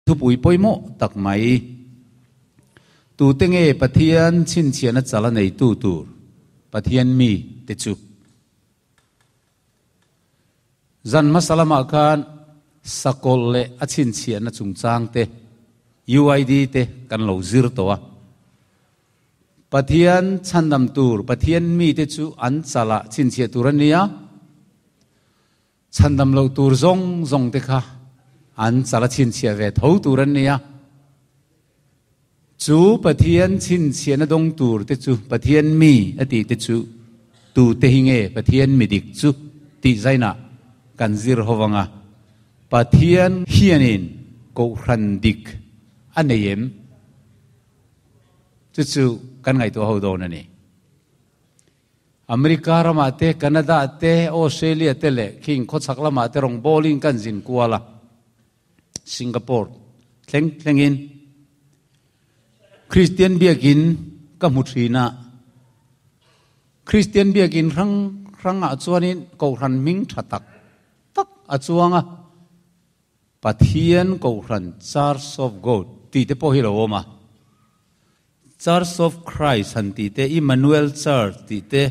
Thupui pawimawh tak mai. Tute nge Pathian chhinchhiahna chala neitu tur Pathian mi te chu? Zan hmasa lamah khan sakawlh leh a chhinchhiahna chungchang te, UID te kan lo zir tawh a. Pathian chhandam tur Pathian mite chu an chalah chhinchhiah tur a ni a. Chhandam loh tur zawng zawng te kha an chal a chhinchhiah ve tho tur an ni a. Chu Pathian chhinchhiahna dawng tur te chu Pathian mi a tih te chu tu te hi nge Pathian mi dik chu tih zainah kan zir ho vang a. Pathian hianin kohhran dik a nei em? Chu chu kan ngaihtuah ho dawn a ni. America ramah te, Canada te, Australia te leh khing khawchhak lamah te rawn bawlin kan zin kual a, Singapore thleng thlengin Kristian biakin ka hmu thin a, Kristian biakin hrang hrangah chuanin Kohhran hming tha tak tak a chuang a, Pathian Kohhran Church of God tih te pawh hi lo awm a. Church of Christ han tih te, Emmanuel Church tih te,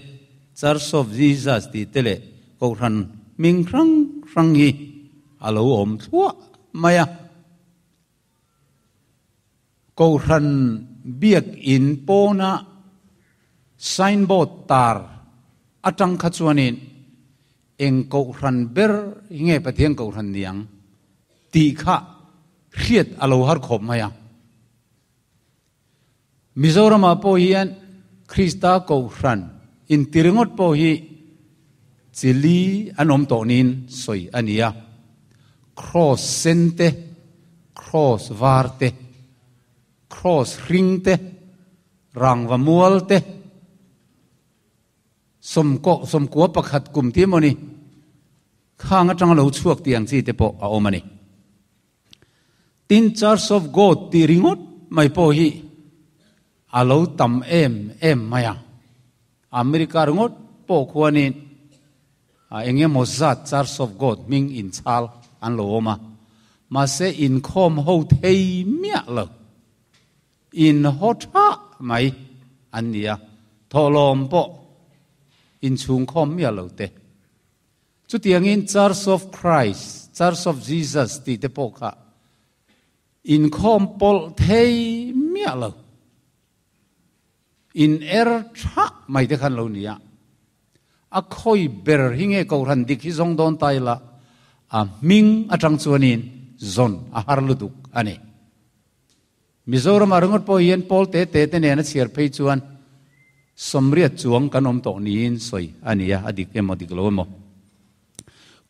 Church of Jesus tih te leh Kohhran hming hrang hrang hi a lo awm thluah mai a. Kohhran biakinn pawna signboard tar atang kha chuanin eng Kohhran ber hi nge Pathian Kohhran niang tih kha hriat a lo har khawp mai a. Mizoramah pawh hian Krista Kohhran inti ringawt pawh hi chi li an awm tawh niin sawi a ni a. Kraws sen te, kraws var te, kraws hring te, rangva mual te, sawmkaw, sawmkua pakhat kum tih emaw ni, khang atanga lo chhuak tih ang chi te pawh a awm a ni. Tin, Church of God tih ringawt mai pawh hi a lo tam em em mai a. America ringawt pawh khuanin eng emaw zat Church of God hming inchhal an lo awm a. Mahse, inkhawm ho thei miah lo, inhaw tha mai an ni a, thawhlawm pawh inchhungkhawm miah lo te. Chutiangin Church of Christ, Church of Jesus tih te pawh kha inkhawm pawlh thei miah lo, in er tha mai te khan lo ni a. A khawi ber hi nge Kohhran dik hi zawng dawn ta ila, a hming atang chuanin zawn a har lutuk a ni. Mizoramah ringawt pawh hian pawl te te te nena chhiar phei chuan sawmriat chuang kan awm tawh niin sawi a ni a, a dik emaw dik lo emaw.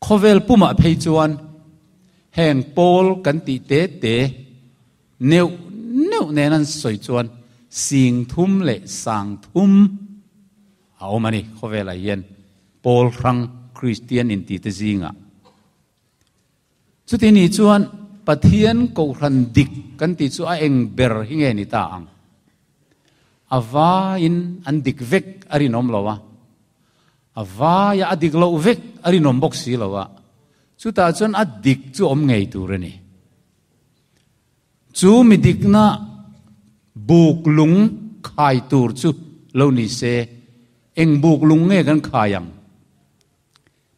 Khawvel pumah phei chuan heng pawl kan tih te te neuh neuh nen an sawi chuan sing thum leh sang thum a awm a ni khawvelah hian pawl hrang Kristian inti te zingah. Chuti ni chuan Pathian Kohhran dik kan tih chu a eng ber hi nge ni ta ang? A vaiin an dik vek a rinawm lo a, a vaia a dik loh vek a rinawm bawk si lo a, chutah chuan a dik chu awm ngei tur a ni. Chu mi dikna buk lung khai tur chu lo ni se, eng buk lung nge kan khai ang?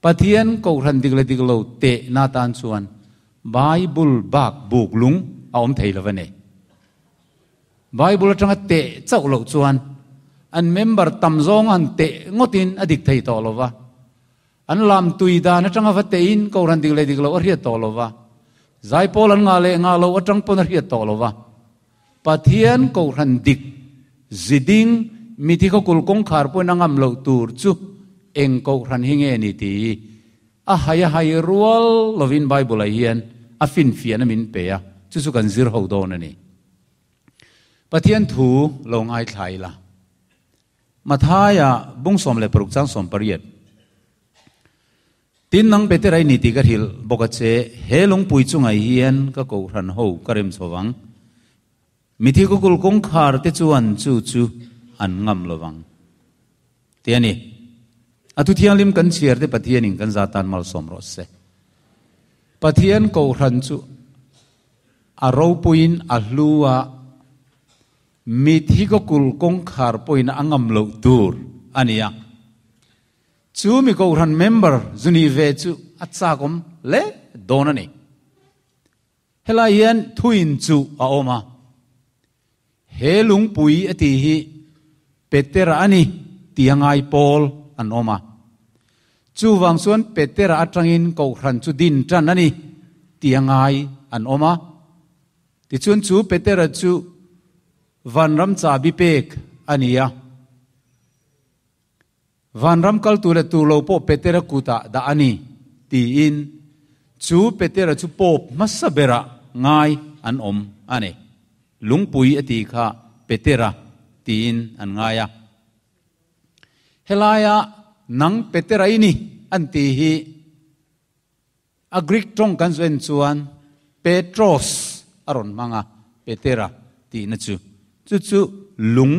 Pathian Kohhran dik leh dik lo tehna atan chuan Bible bak buk lung a awm thei lo a ni. Bible atanga teh chauh loh chuan an member tam zawng han teh ngawtin a dik thei tawh lo va. An lam tui dan atanga va tehin Kohhran dik leh dik lo a hriat tawh lo va. Zaipawl an ngah leh ngah lo atang pawn a hriat tawh lo va. Pathian Kohhran dik ziding mithi khawkul kawngkhar pawhin a ngam loh tur chu eng Kohhran hi nge ni tih a hai a hai rual lovin Bible-ah hian a finfiahna min pe a, chu chu kan zir ho dawn a ni. Pathian thu lo ngaithla ila. Mathaia bung 16 chang 18. Tin nang Peter ai ni tih ka hrilh bawk a che, he lungpui chungah hian ka kohhran ho ka rem chho vang. Mithi kukul kawngkhar te chuan chu chu an ngam lo vang. Ti a ni. A thu thianghlim kan chhiar te Pathianin kan za tan malsawm rawh se. Pathian kohhran chu. A ropuiin a hlu a, mitthi kaw kulh kawngkhar pawhin a ngam loh tur a ni a. Chu mi kohhran member zu nih ve chu a chakawm hle dawn a ni. Helai hian thuin chu a awm a, he lungpui a tih hi Petera a ni tih a ngai pawl an awm a. Chuvang chuan Petera atangin kohhran chu din tan a ni tih a ngai an awm a. Tichuan chu Petera chu vanram chahbi pek a ni a. Vanram kal tur leh tur lo pawh Petera kutah dah a ni, tiin chu Petera chu Pope hmasa berah ngai an awm a ni. Lungpui a tih kha Petera tiin an ngai a. Helaia nang Petera i ni an tih hi a Greek tawng kan zu en chuan Petros a rawn hmang a, Petera tihna chu. Chu chu lung.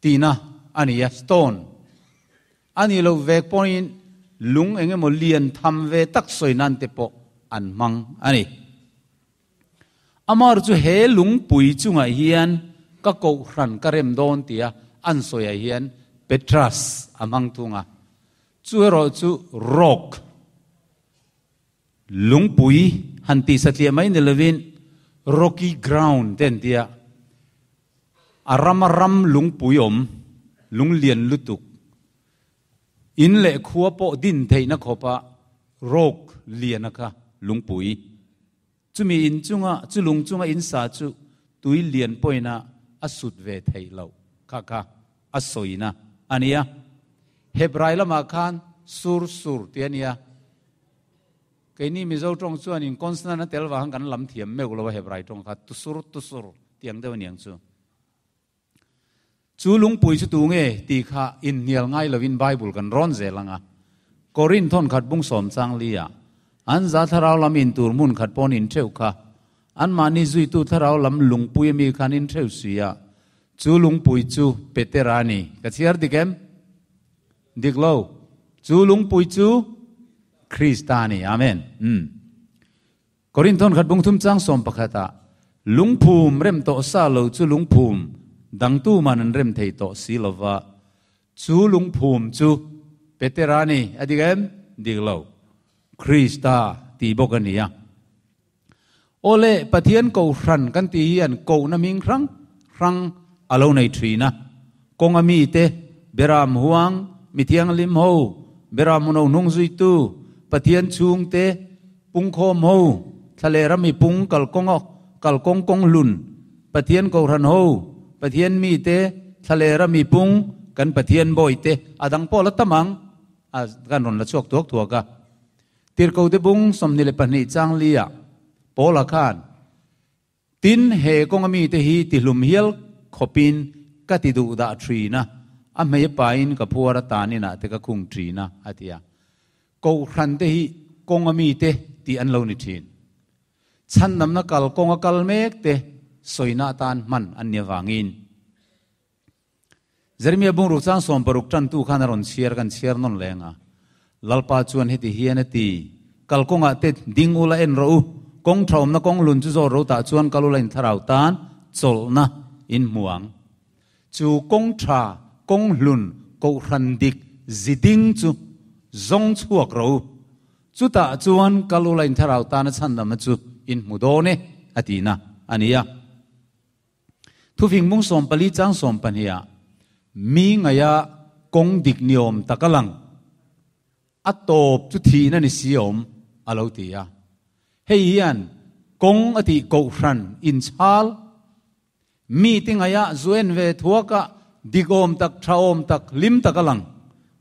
Tihna a ni a, stone a nih loh vek pawhin lung eng emaw lian tham ve tak sawi nan te pawh an hmang a ni. Amar chu he lungpui chungah hian ka kohhran ka rem dawn tia an sawiah hian Petras a hmang thung a, chu erawh chu rock, lungpui han tih satliah mai ni lovin rocky ground te an tia, A rama ram lungpui awm, lung lian lutuk, in leh khua pawh din theihna khawpa rawk liana kha lungpui. Chumi in chunga, chu lung chunga in sa chu tui lian pawina a sut ve theih loh kha kha a sawina a nia. Hebrai lamah khan sur sur tih a nia. Keini Mizo tawng chuanin consonant a tel vang kan lam thiam meuh lo a Hebrai tawng kha tusur tusur tih ang deuh aniang chu. Chu lungpui chu tu nge tih kha inhnial ngai lovin Bible kan rawn zel ang a. Korinth thawn khat bung sawm chang li ah an za thlarau lam in tur hmun khat pawn in theuh kha anmahni zuitu thlarau lam lungpui ami khan in theuh si a, chu lungpui chu Petera a ni. Ka chhiar dik em? Dik lo. Chu lungpui chu Krista a ni. Amen. Umm. Korinthon khat bung thum chang 11 ah, Lungphum rem tawh sa lo chu lungphum dang tuman an rem thei tawh si lo va, chu lungphum chu Petera a ni. A dik em? Dik lo. Krista tih bawk a ni a. Awle, Pathian Kohhran kan tih hian kohna hming hrang hrang a lo nei thin a. Kawnga mite, Beram huang, mi thianghlim ho, Beram huno hnung zuitu, Pathian chhungte, pungkhawm ho, thlalera mi pung kalkawnga kalkawng kawng hlun, Pathian Kohhran ho, Pathian mite, thlalera mi pung, kan Pathian bawite, a dang pawh la tam ang, a kan rawn la chhuak thuak thuak a. Tirhkote bung 22 chang li ah Paula khan, Tin, he kawnga mite hi tihlum hial khawpin ka ti duh dah thin a, a hmei pain ka phuar a tan inah te ka khung thin a, a ti a. Kohhran te hi kawnga mite tih an lo ni thin. Chhandamna kal kawnga kal mek te sawina atan hman an ni avangin. Jeremia bungruk chang 60 tantu khan a rawn chhiar kan chhiar nawn leng a. Lalpa chuan heti hian a ti, Kal kawngah te ding ula en rawh u, kawng tha awmna kawng lun chu zawt ro tah chuan kal ula in thlarau tan chawlhna in hmu ang. Chu kawng tha, kawng hlun, kohhran dik, zi ding chu zawng chhuak rawh u. Chutah chuan kal ula in thlarau tana chhandamna chu in hmu dawn e, a tihna a ni a. Thufing mung 14 chang 12 ah mi ngaia kawng dik ni awm tak a lang, a tawp chu thihna ni si awm a lo ti a. Hei hian kawng a tih kohhran inchhal, mi te ngaia zu en ve thuak a dik awm tak, tha awm tak, hlim tak a lang,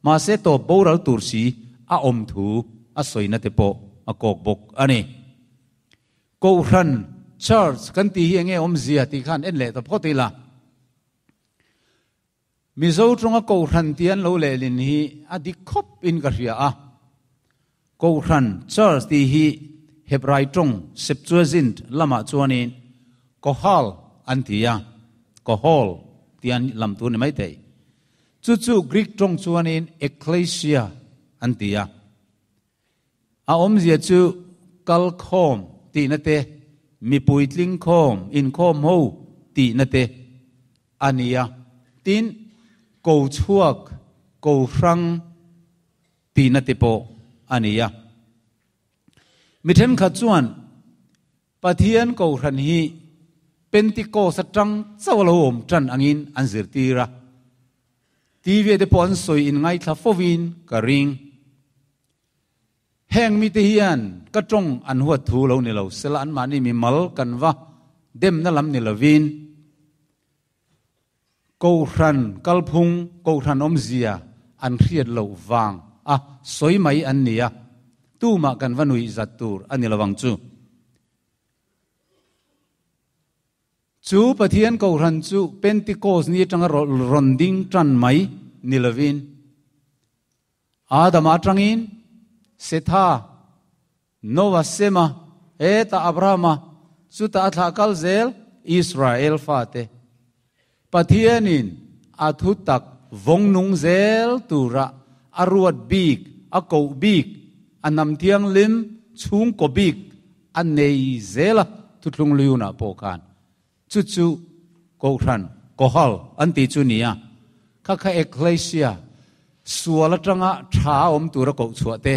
mahse tawp boral tur si a awm thu a sawina te pawh a kawk bawk a ni. Kohhran, Church, kan tih hi enge awmzia tih khan en leh ta phawt ila. Mizo tawnga Kohhran tih an lo lehlin hi a dik khawp in ka hria a. Kohhran, Church, tih hi Hebrai tawng, Septuagint, lamah chuanin Kohal an ti a, Kohol tih an lam tur ni maithei. Chu chu Greek tawng chuanin Ekklesia an ti a. A awmzia chu kalkhawm tihna te, mipui tling khawm, inkhawm ho tihna te a ni a. Tin, ko chhuak, ko hrang tihna te pawh a ni a. Mi thenkhat chuan Pathian Kohhran hi Pentecost atang chauh a lo awm tan angin an zirtir a. TV ah te pawh an sawi in ngaithla fovin ka ring. Heng mite hian ka tawng an huat thu lo ni lo sela anmahni mimal kan va demna lam ni lovin Kohhran kalphung, Kohhran awmzia an hriat loh vang a sawi mai an ni a, tumah kan va nuih zat tur a ni lo ang chu. Chu Pathian Kohhran chu Pentecost ni atanga rawn ding tan mai ni lovin, Adama atangin Setha, Noah, Sema, hetah Abrahama, chutah a thlah kal zel Israel fate. Pathianin a thutak vawng nung zel tura a ruat bik, a koh bik, a hnam thianghlim chhungkaw bik a nei zel a thuthlung Luyunah pawh khan chu chu Kohhran, Kohal an tih chu nia, kha kha Ekklesia sual atanga tha a awm tura koh chhuah te,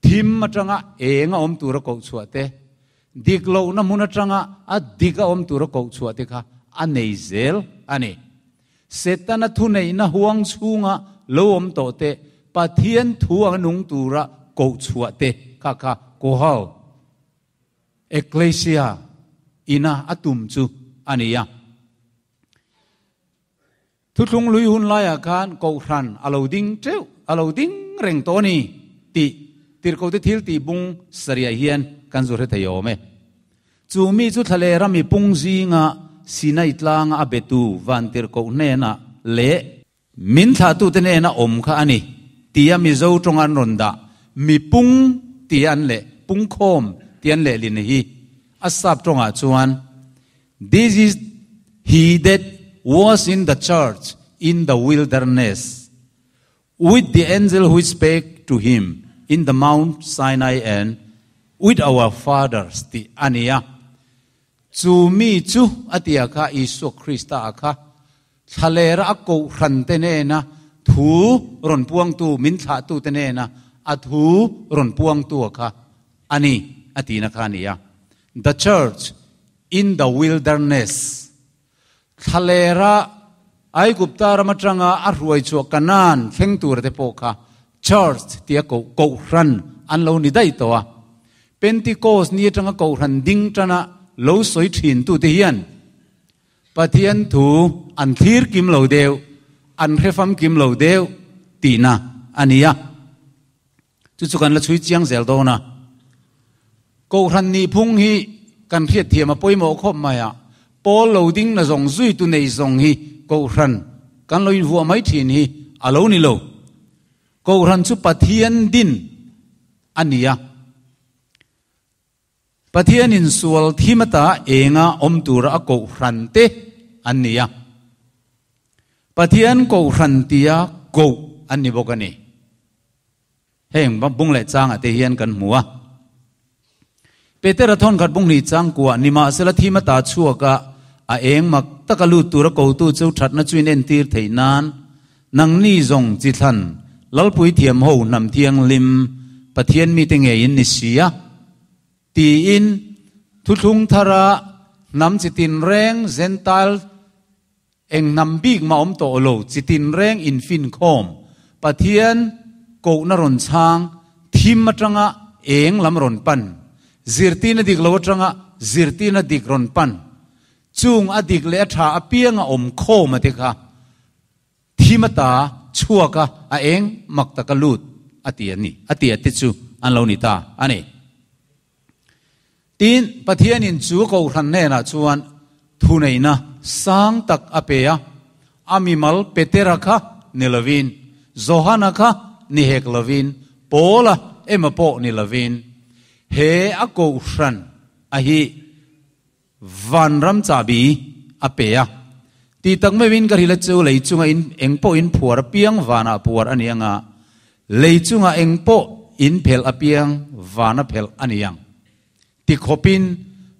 thim atanga eng a awm tura koh chhuah te, Dik lohna hmun atanga a dik a awm tura koh chhuah te kha a nei zel a ni. Setana thuneihna huang chhunga lo awm tawh te, Pathian thu anga nung tura koh chhuah te kha kha Kohal, Ekklesia, ina a tum chu a ni a. Thuthlung lui hun laiah khan Kohhran a lo ding teuh, a lo ding reng tawh a ni tih Tirhkohte thil tih bung sarihah hian kan zu hre thei awm e. Chu mi chu thlaleh rami pung zinga Sinai tlanga a betu van Tirhkoh hnenah leh min thlahtute hnena awm kha a ni tia Mizo tawnga an rawn dah mipung tia an leh pungkhawm tia an lehlin hi a sap tawngah chuan This is he that was in the church in the wilderness with the angel which spake to him in the Mount Sinai and with our fathers tih a ni a. Chu mi chu a tia kha Isua Krista a kha thlalera a kohhran te nena thu rawn puangtu min thlahtu te nena a thu rawn puangtu a kha a ni a tihna kha a ni a. The church In the wilderness, Thlalera Aigupta ram atanga a hruai chhuah Kanaan thleng tura te pawh kha Church tia koh Kohhran an lo ni daih tawh a. Pentecost ni atanga Kohhran ding tana lo sawi thin tute hian Pathian thu an thlir kim lo deuh, an hre famkim lo deuh tihna a ni a. Chu chu kan la chhui chiang zel dawn a. Kohhran nihphung hi kan hriat thiam a pawimawh khawp mai a, Paul lo ding na zawng zui tu nei zawng hi Kohhran kan lo invuah mai thin hi a lo ni lo. Kohhran chu Pathian din a ni a. Pathianin sual thim ata enga awm tura a kohhran te an ni a. Pathian kohhran tia koh an ni bawk a ni. Heng bung leh changah te hian kan hmu a. Petera thawnkhat bung hnih chang kuah nimahsela thim ata chhuak a, a eng mak taka lut tura kotu chu thatna chu in entir theih nan nangni zawng chi thlan Lalpui thiam ho hnam thianghlim Pathian mite ngeiin ni si a tiin thuthlung thara hnam chi tinreng Gentile Eng hnam bik mah awm tawh lo, chi tinreng infinkhawm, Pathian kohna rawn chhang, thim atanga eng lam rawn pan, zirtirna dik lo atanga zirtirna dik rawn pan, chung a dik leh a tha apianga awm khawm a te kha thim ata chhuak a, a eng mak taka lut a ti a ni, a ti a te chu an lo ni ta a ni. Tin, Pathianin chu Kohhran hnenah chuan thuneihna sang tak a pe a, a mimal Petera kha ni lovin, Johana kha ni hek lovin, Paula emaw pawh ni lovin, he a Kohhran a hi vanram chahbi a pe a. Tih tak meuhin ka hrilh a chu lei chunga in eng pawh in phuar apiang vanah puar a ni ang a, lei chunga eng pawh in phelh apiang vana phelh a ni ang. Ti khawpin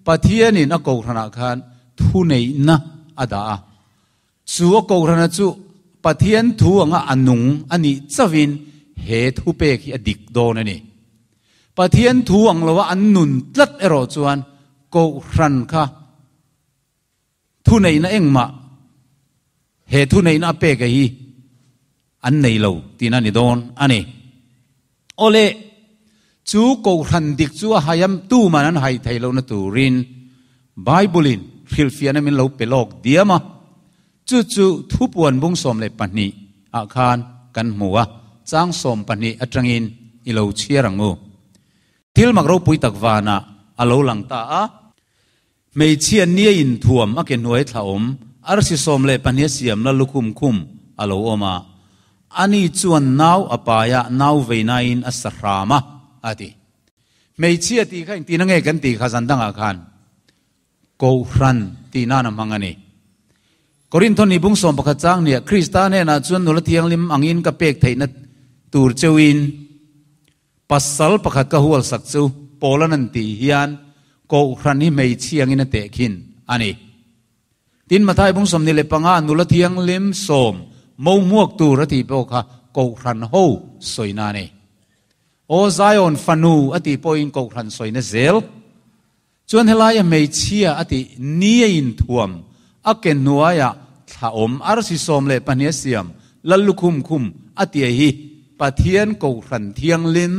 Pathianin a kohhranah khan thuneihna a dah a. Chu a kohhrana chu Pathian thu anga a nung a nih chauhin he thupek hi a dik dawn a ni. Pathian thu ang loa an nun tlat erawh chuan kohhran kha thuneihna engmah he thuneihna a pek a hi an nei lo tihna a ni dawn a ni. Awle, chu kohhran dik chu a hai a, tuman an hai thei lohna turin Bible-in hrilhfiahna min lo pe lawk diam a, chu chu thupuan bung 12 ah khan kan hmu a, chang 12 atangin i lo chhiar ang u. Thil mak ropui tak vanah a lo lang ta a. Hmeichhia nia inthuam a ke hnuai thla awm, arsi 12 a siamna lukhum khum a lo awm a. Ani chuan nau a pai a, nau veinain a sa hram a, a ti. Hmeichhia tih kha engtin ange kan tih kha zan dangah khan Kohhran tih nan a hmang a ni. Korintho ni bung 11 chang nia Krista hnenah chuan nula thianghlim angin ka pek theihna tur cheuhin, Pasal pakhat ka hual sak chu Paula'n an tih hian Kohhran hi hmeichhia angin a tehkhin a ni. Tin, Mathai bung 25 nula thianghlim sawm mo hmuak tur a tih pawh kha Kohhran ho sawina a ni. Aw Zion fanu a tih pawhin Kohhran sawina zel. Chuan helaia hmeichhia a tih ni a inthuam a ke hnuaiah thla awm arsi 12 a siam lal lukhum khum a tia hi Pathian Kohhran Thianghlim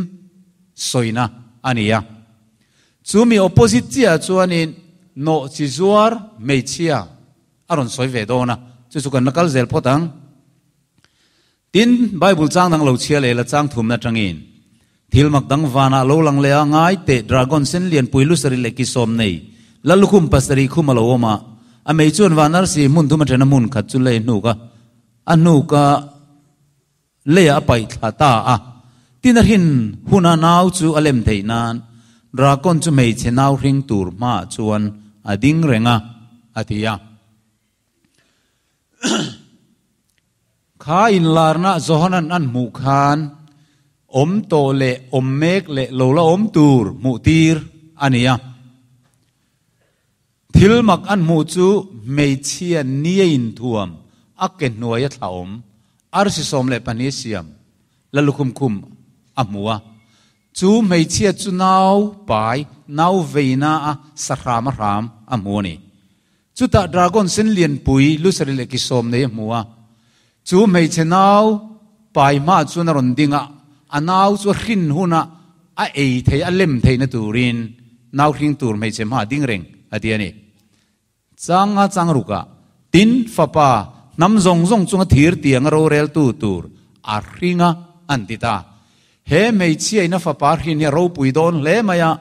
sawina a ni a. Chu mi opposite chiah chuanin nawh chi zuar hmeichhia a rawn sawi ve dawn a, chu chu kan la kal zel phawt ang. Tin, Bible chang dang lo chhia leh la chang thumna atangin, Thil mak dang vanah lo lang leh a, ngai teh, dragon sen lianpui lusari leh ki sawm nei, la lukhum pasarih khum a lo awm a, a mei chuan van arsi hmun thum athen a hmun khat chu lei hnuk a, a hnuk a leiah a paih thla ta a. Tin a hrin huna nau chu a lem theih nan, dragon chu hmeichhe nau hring tur hmaah chuan a ding reng a, a ti a. Kha inlarna Johanan an hmuh khan awm tawh leh awm mek leh lo la awm tur hmuh tir a ni a. Thil mak an hmuh chu hmeichhia nia inthuam a ke hnuaia thla awm arsi 12 siam la lukhum khum a hmu a. Chu hmeichhia chu nau pai, nau veina a sa hram a hram a hmu a ni. Chutah dragon sen lianpui lusari leh ki sawm nei a hmu a. Chu hmeichhe nau pai hmaah chuan a rawn ding a, a nau chu a hrin huna a ei thei, a lem theihna turin nau hring tur hmeichhe hmaah ding reng a ti a ni. Changa chang rukah, Tin, fapa, hnam zawng zawng chunga thir tianga roreltu tur a hring a, an ti ta. He hmeichhiain a fapa hrin hi a ropui dawn hle mai a.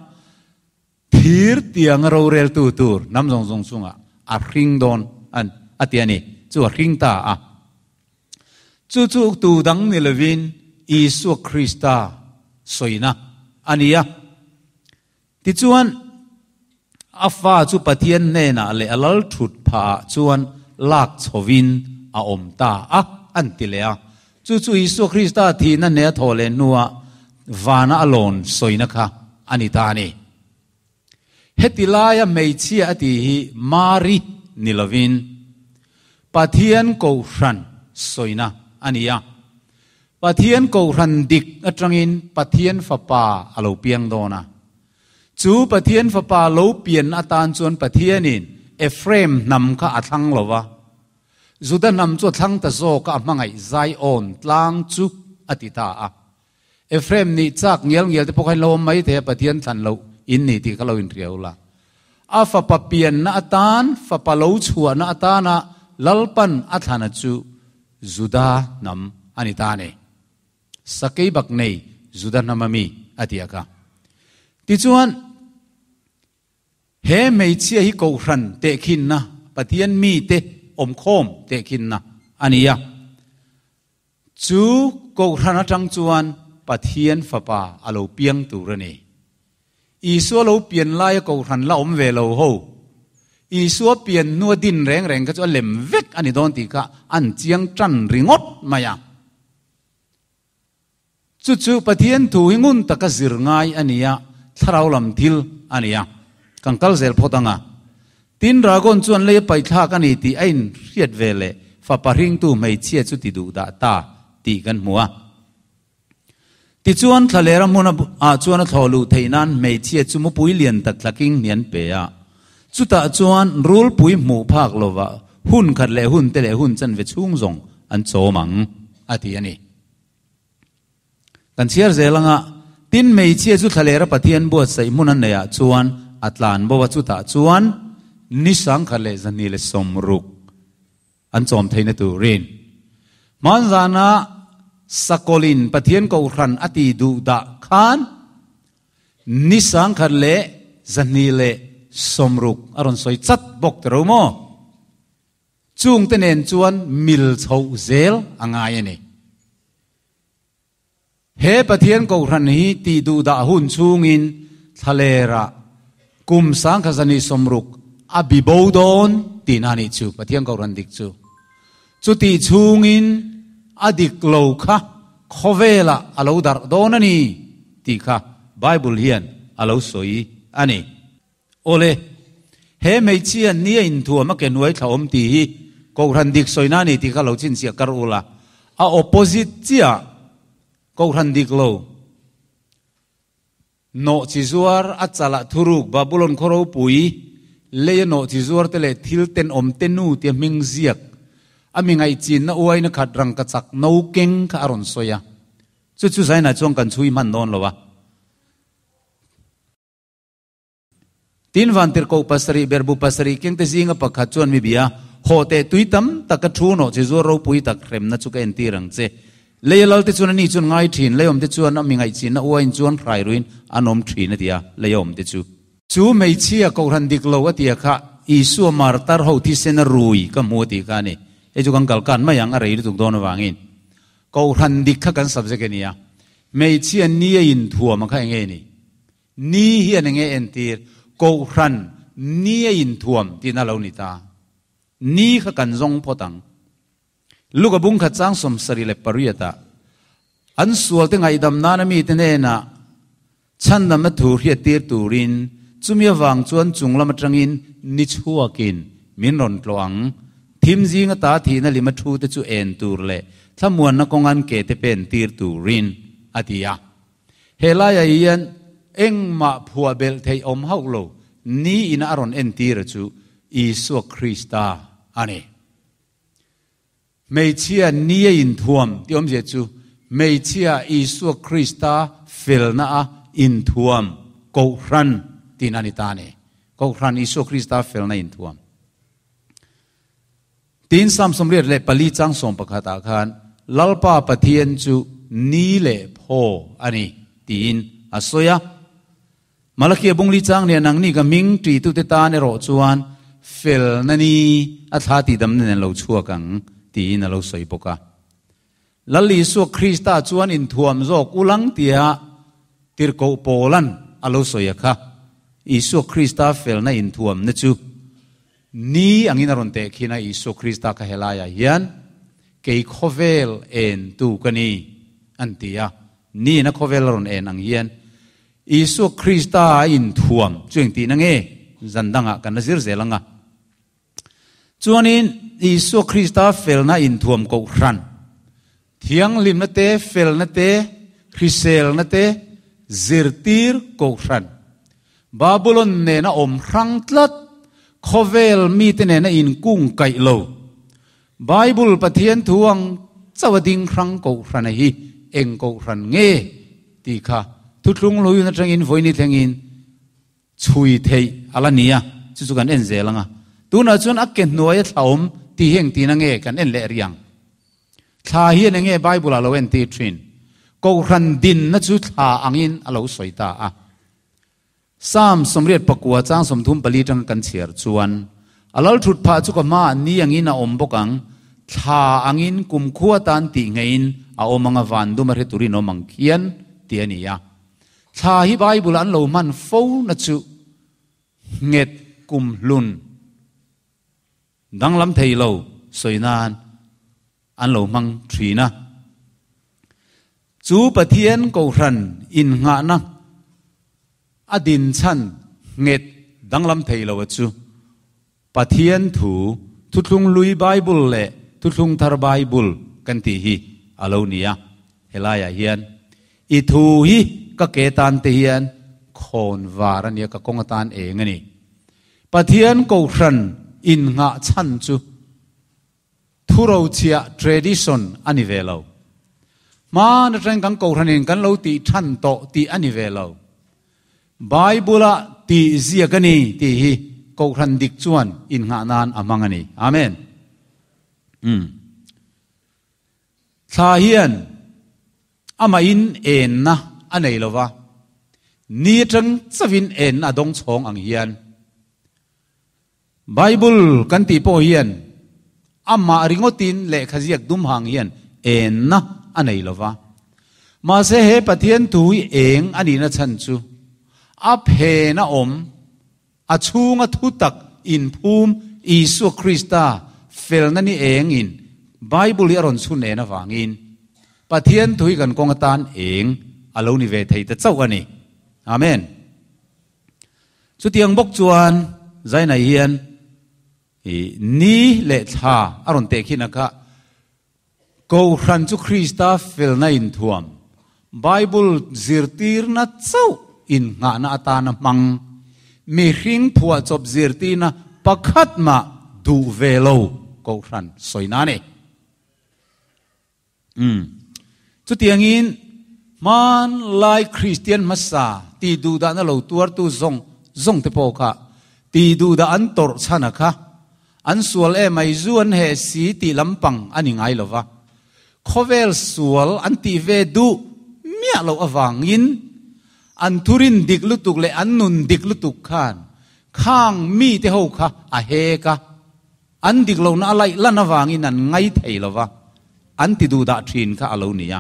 Thir tianga roreltu tur hnam zawng zawng chungah a hring dawn an a ti a ni. Chu a hring ta a. Chu chu tu dang ni lovin Isua Krista sawina a ni a. Tichuan, a fa chu Pathian hnenah leh a lal thut phahah chuan lak chhovin a awm ta a, an ti leh a. Chu chu Isua Krista thihna hneh a thawh leh hnuah vana a lawn sawina kha a ni ta a ni. Heti laia hmeichhia a tih hi Mari ni lovin Pathian Kohhran sawina a ni a. Pathian Kohhran dik atangin Pathian Fapa a lo piang dawn a. Chu Pathian Fapa lo pian atan chuan Pathianin Ephraim hnam kha a thlang lo va. Juda hnam chu a thlang ta zawk a, a hmangaih Zion tlang chu a ti ta a. Ephraim nih chak ngial ngial te pawh kha in lo awm mai thei a, Pathian thlan loh in ni tih kha lo inhria ula. A fapa pianna atan, fapa lo chhuahna atana Lalpan a thlana chu Juda hnam a ni ta a ni. Sakei bak nei Juda hnam a mi a ti a kha. Tichuan, He hmeichhia hi Kohhran tehkhinna, Pathian mite awmkhawm tehkhinna a ni a. Chu Kohhran atang chuan Pathian Fapa a lo piang tur a ni. Isua lo pian laia Kohhran la awm ve lo ho, Isua pian hnua din reng reng kha chu a lem vek a ni dawn tih kha an chiang tan ringawt mai a. Chu chu Pathian thu hi ngun taka zir ngai a ni a, thlarau lam thil a ni a. Kan kal zel phawt ang a. Tin, Dragon chuan lei a paih thlak a ni tih a inhriat ve leh fapa hringtu hmeichhia chu ti duh dah ta tih kan hmu a. Tichuan, thlalera hmun ah chuan a thlawh luh theih nan hmeichhia chu mupui lian tak thlaking hnian pe a. Chutah chuan rulpui hmuh phak lovah hun khat leh hun te leh hun chanve chhung zawng an chawm ang, a ti a ni. Kan chhiar zel anga, tin hmeichhia chu thlalera Pathian buatsaih hmun an neihah chuan a tlan bo a, chutah chuan ni sangkhat leh zahnih leh sawmruk an chawm theihna turin hmanzana sakawlin Pathian kohhran a ti duh dah khan ni sangkhat leh zahnih leh sawmruk a rawn sawi chat bawk ta ro maw? Chungte nen chuan mil chhoh zel a ngai a ni. He Pathian Kohhran hi tih duhdah hun chhungin thlalerah kum sangkhazani sawmruk a bi bo dawn tihna a nih chu, Pathian Kohhran dik chu. Chutih chhungin a dik lo kha khawvelah a lo darh dawn a ni tih kha Bible hian a lo sawi a ni. Awle, he hmeichhia ni a inthuam a ke hnuai thla awm tih hi Kohhran dik sawina a ni tih kha lo chhinchhiah kar ula, a opposite chiah Kohhran dik lo nawh chi zuar a chalah thuruk Babulon khaw ropui lei a nawh chi zuar te leh thil tenawm te nu tia hming ziak a mi ngaihchinna uaina khat rangkachak no keng kha a rawn sawi a, chu chu zainah chuan kan chhui hman dawn lo a. Tin, Vantirhkoh pasarih berbu pasarih kengte zinga pakhat chuan mi bia, Haw teh tui tam tak ka thu nawh che zuar ropui tak hremna chu ka entir ang che. Lei a lalte chuan ani chuan ngai thin, lei awmte chuan a mi ngaihchinna uain chuan hrai ruin an awm thin a ti a, lei a awmte chu. Chu hmeichhia kohhran dik lo a tia kha Isua martar ho thisen a rui ka hmu a tih kha a ni. Hei chu kan kalkan mai ang a rei lutuk dawn avangin. Kohhran dik kha kan subject a ni a. Hmeichhia ni a inthuam a kha enge ni? Ni hian enge entir? Kohhran ni a inthuam tihna lo ni ta. Ni kha kan zawng phawt ang. Luka bung khat chang 78 ah an sualte ngaihdam nana mite hnenah chhandamna thu hriattir turin chumi avang chuan chung lam atangin ni chhuakin min rawn tlawh ang. Thim zing ata thihna lima thu te chu en tur leh thlamuanna kawngan ke te pen tir turin a ti a. He laiah hian engmah phuah belh theih awm hauh lo ni ina a rawn entir chu Isua Krista a ni. Hmeichhia ni a inthuam tih awmzia chu hmeichhia Isua Krista felna a inthuam Kohhran tihna a ni ta a ni. Kohhran Isua Krista felna inthuam. Tin, Psalm 84 chang 11 ah khan, Lalpa Pathian chu ni leh phaw a ni, tiin a sawi a. Malakia bungli chang nia nangni ka hming ṭihtute tan erawh chuan felna ni a thla tihdamna nen lo chhuak ang, tiin a lo sawi bawk a. Lal Isua Krista chuan inthuam zawk ulang tia tirhkoh Paulan a lo sawi a kha. Isua Krista felna inthuamna chu Ni angin a rawn teh khin a, Isua Krista kha helaiah hian kei khawvel entu ka ni, an ti a. Niin a khawvel a rawn en ang hian Isua Krista a inthuam chu engtihna nge? Zan dangah kan la zir zel ang a. Chuanin Isua Krista felna inthuam kohhran, thianghlimna te, felna te, hriselna te zirtir kohhran, Babulon nena awm hrang tlat, khawvel mite nena inkung kaih lo, Bible Pathian thu ang chauh a ding hrang kohhrana hi eng kohhran nge tih kha thuthlung hlui atangin vawiin thlengin chhui theih a la ni a, chu chu kan en zel ang a. Tunah chuan a ke hnuaia thla awm tih hi engtin ange kan en leh riang. Thla hian enge Bible ah lo entir thin? Kohhran dinna chu thla angin a lo sawi ta a. Psalm 84 chang 34 tanga kan chhiar chuan, A lal thut phah chu ka hmaah ni angin a awm bawk ang, thla angin kumkhua tan tih ngeiin a awm ang a van dum a hre turin awm ang khian, tih a ni a. Thla hi Bible an lo hman fo na chu nghet kum hlun danglam thei lo sawi nan an lo hmang thin a. Chu Pathian Kohhran innghahna a din chhan nghet Danglam thei lo a chu Pathian thu, Thuthlung Hlui Bible leh Thuthlung Thar Bible kan tih hi a lo ni a. Helaiah hian i thu hi ka ke tan te hian khawn var a nia, ka kawng atan eng a ni. Pathian Kohhran innghah chhan chu Thurochhiah, tradition, a ni ve lo. Hmaan atangin kan Kohhranin kan lo tih than tawh tih a ni ve lo. Bible-a tih ziak a ni tih hi Kohhran dik chuan innghah nan a hmang a ni. Amen. Umm. Thla hian amahin enna a nei lo va, ni atang chauhin enna a dawng chhawng ang hian Bible kan tih pawh hian amah ringawtin lehkha ziak dum hang hian enna a nei lo va. Mahse he Pathian thu hi eng a nihna chhan chu a phen a awm, a chhunga thutak inphum Isua Krista felna ni engin Bible hi a rawn chhun en avangin Pathian thu hi kan kawng atan eng a lo ni ve thei ta chauh a ni. Amen. Chutiang bawk chuan Zainai hian i ni leh thla a rawn teh khin a kha, Kohhran chu Krista felna inthuam, Bible zirtirna chauh innghahna atana hmang, mihring phuahchawp zirtirna pakhat mah duh ve lo Kohhran sawina a ni. Umm. Chutiangin, hmanlai Kristian hmasa tih duhdahna lo tuartu zawng zawng te pawh kha tih duhdah an tawrh chhan a kha, an sual em ai zu an heh si tih lampang a ni ngai lo va. Khawvel sual an tih ve duh miah loh avangin an thurin dik lutuk leh an nun dik lutuk khan khang mite ho kha a hek a. An dik lohna a laih lan avangin an ngai thei lo va, an ti duh dah thin kha a lo ni a.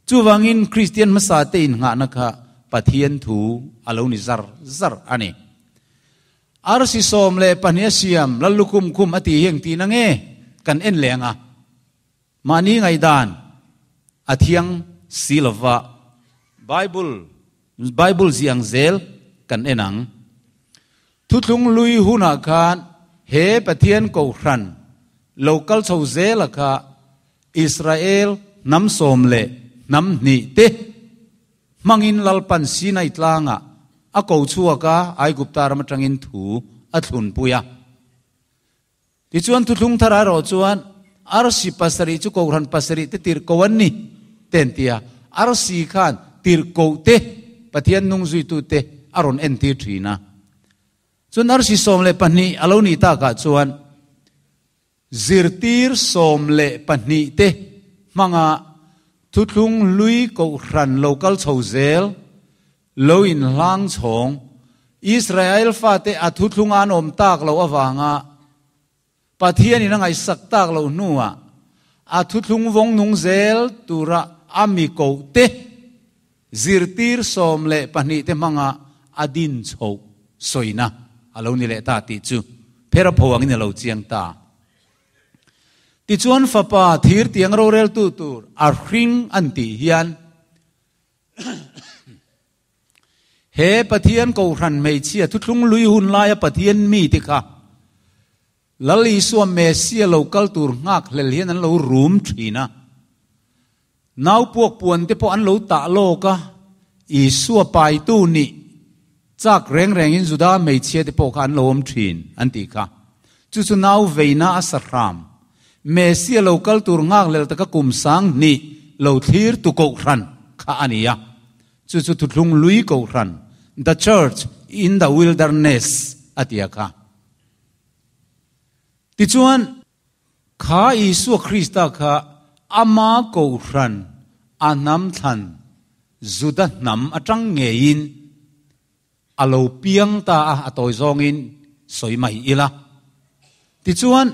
Chuvangin Kristian hmasa te innghahna kha Pathian thu a lo ni zar zar a ni. Arsi 12 a siam Lallukhum khum a tih hi engtin ange kan en leh ang a. Mahni ngaihdan a thiang si lo va, Bible Bible ziang zel kan en ang. Thuthlung hlui hunah khan he Pathian Kohhran lo kal chho zela kha Israel hnam sawm leh hnam hnih te hmangin Lalpan Sinai tlangah a ko chhuak a, Aigupta ram atangin thu a thlunpui a. Tichuan thuthlung thar erawh chuan arsi pasarih chu Kohhran pasarih te tirhkoh an ni te an ti a, arsi khan tirhkoh te Pathian nung zuitu te a rawn entir thin a. Chuan arsi 12 a lo nih takah chuan zirtir 12 te hmanga thuthlung hlui Kohhran lo kal chho zel Lo inhlang chhawng, Israel fate a thuthlung an awm tak loh avanga Pathianin a ngaihsak tak loh hnuah a thuthlung vawng nung zel tura a mi kohte zirtir 12 te hmanga a din chhoh sawina a lo ni leh ta tih chu phera pho angin a lo chiang ta. Tichuan fapa thir tiang roreltu tur a hring an tih hian He Pathian Kohhran hmeichhia thuthlung lui hun laia Pathian mite kha Lal Isua Messia lo kal tur nghak hlel hian an lo rum thin a. Nau puak puan te pawh an lo tah lawk a, Isua paitu nih chak reng rengin Juda hmeichhia te pawh kha an lo awm thin an tih kha. Chu chu nau veina a sa hram. Messia lo kal tur nghak lel taka kum sang hnih lo thlir tu Kohhran kha a ni a. Chu chu thuthlung lui Kohhran, The Church in the Wilderness, a ti a kha. Tichuan, kha Isua Krista kha ama Kohhran a hnam thlan Juda hnam atang ngeiin A lo piang ta a, a tawi zawngin sawi mai ila. Tichuan,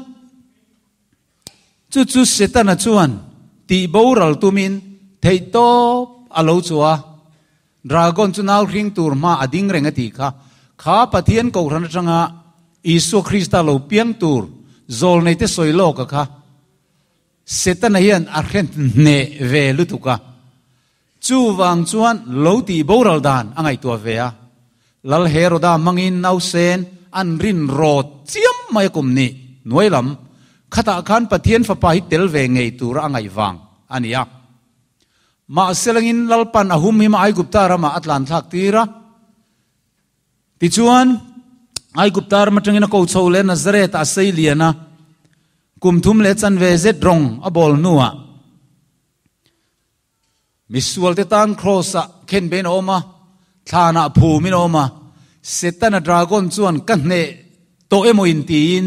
chu chu Setana chuan tih boral tumin theihtawp a lo chu a, Dragon chu nau hring tur hma a ding reng a tih kha. Kha Pathian Kohhran atanga Isua Krista lo piang tur zawlneite sawi lawk a kha Setana hian a hre hneh ve lutuk a. Chuvang chuan lo tih boral dan a ngaihtuah ve a. Lal Heroda hmangin nausen an rin rawt chiam mai a kum ni hnuai lam khatah khan Pathian Fapa hi tel ve ngei tura a ngaih vang a ni a. Mahse langin Lalpan a humhim a Aigupta ramah a tlan thlak tir a. Tichuan, Aigupta ram atangin a ko chho leh Nazareth-ah a sei lian a, kum thum leh chanve zet rawng a bawl hnuah misualte tan Kraws-ah khenbein a awm a, thlanah phumin a awm a, Setana dragon chuan ka hneh tawh emaw intiin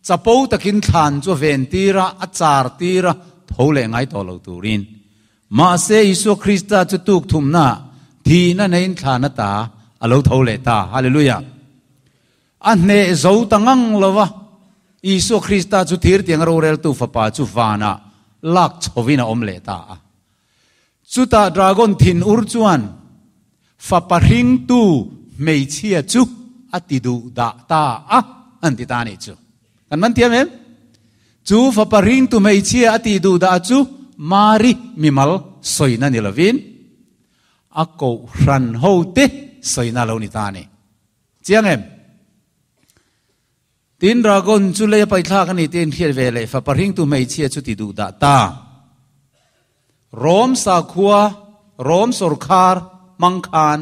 chapo takin thlan chu a ven tir a, a char tir a, tho leh ngai tawh lo turin. Mahse, Isua Krista chu tuk thumna thihna neiin thlan ata a lo tho leh ta. Hallelujah! A hneh zo ta ngang lo va, Isua Krista chu thir tiang roreltu Fapa chu vanah lak chhovin a awm leh ta a. Chutah dragon thin ur chuan Fapa hringtu hmeichhia chu a ti duh dah ta a, an ti ta a nih chu. Kan man thiam em? Chu Fapa hringtu hmeichhia a ti duh dah chu Mari mimal sawina ni lovin a kohhran hote sawina a lo ni ta a ni. Chiang em? Tin, Dragon chu lei a paithlak a ni tih a inhriat ve leh fapa hringtu hmeichhia chu ti duh dah ta. Rom sakhua, Rom sawrkhar hmang khan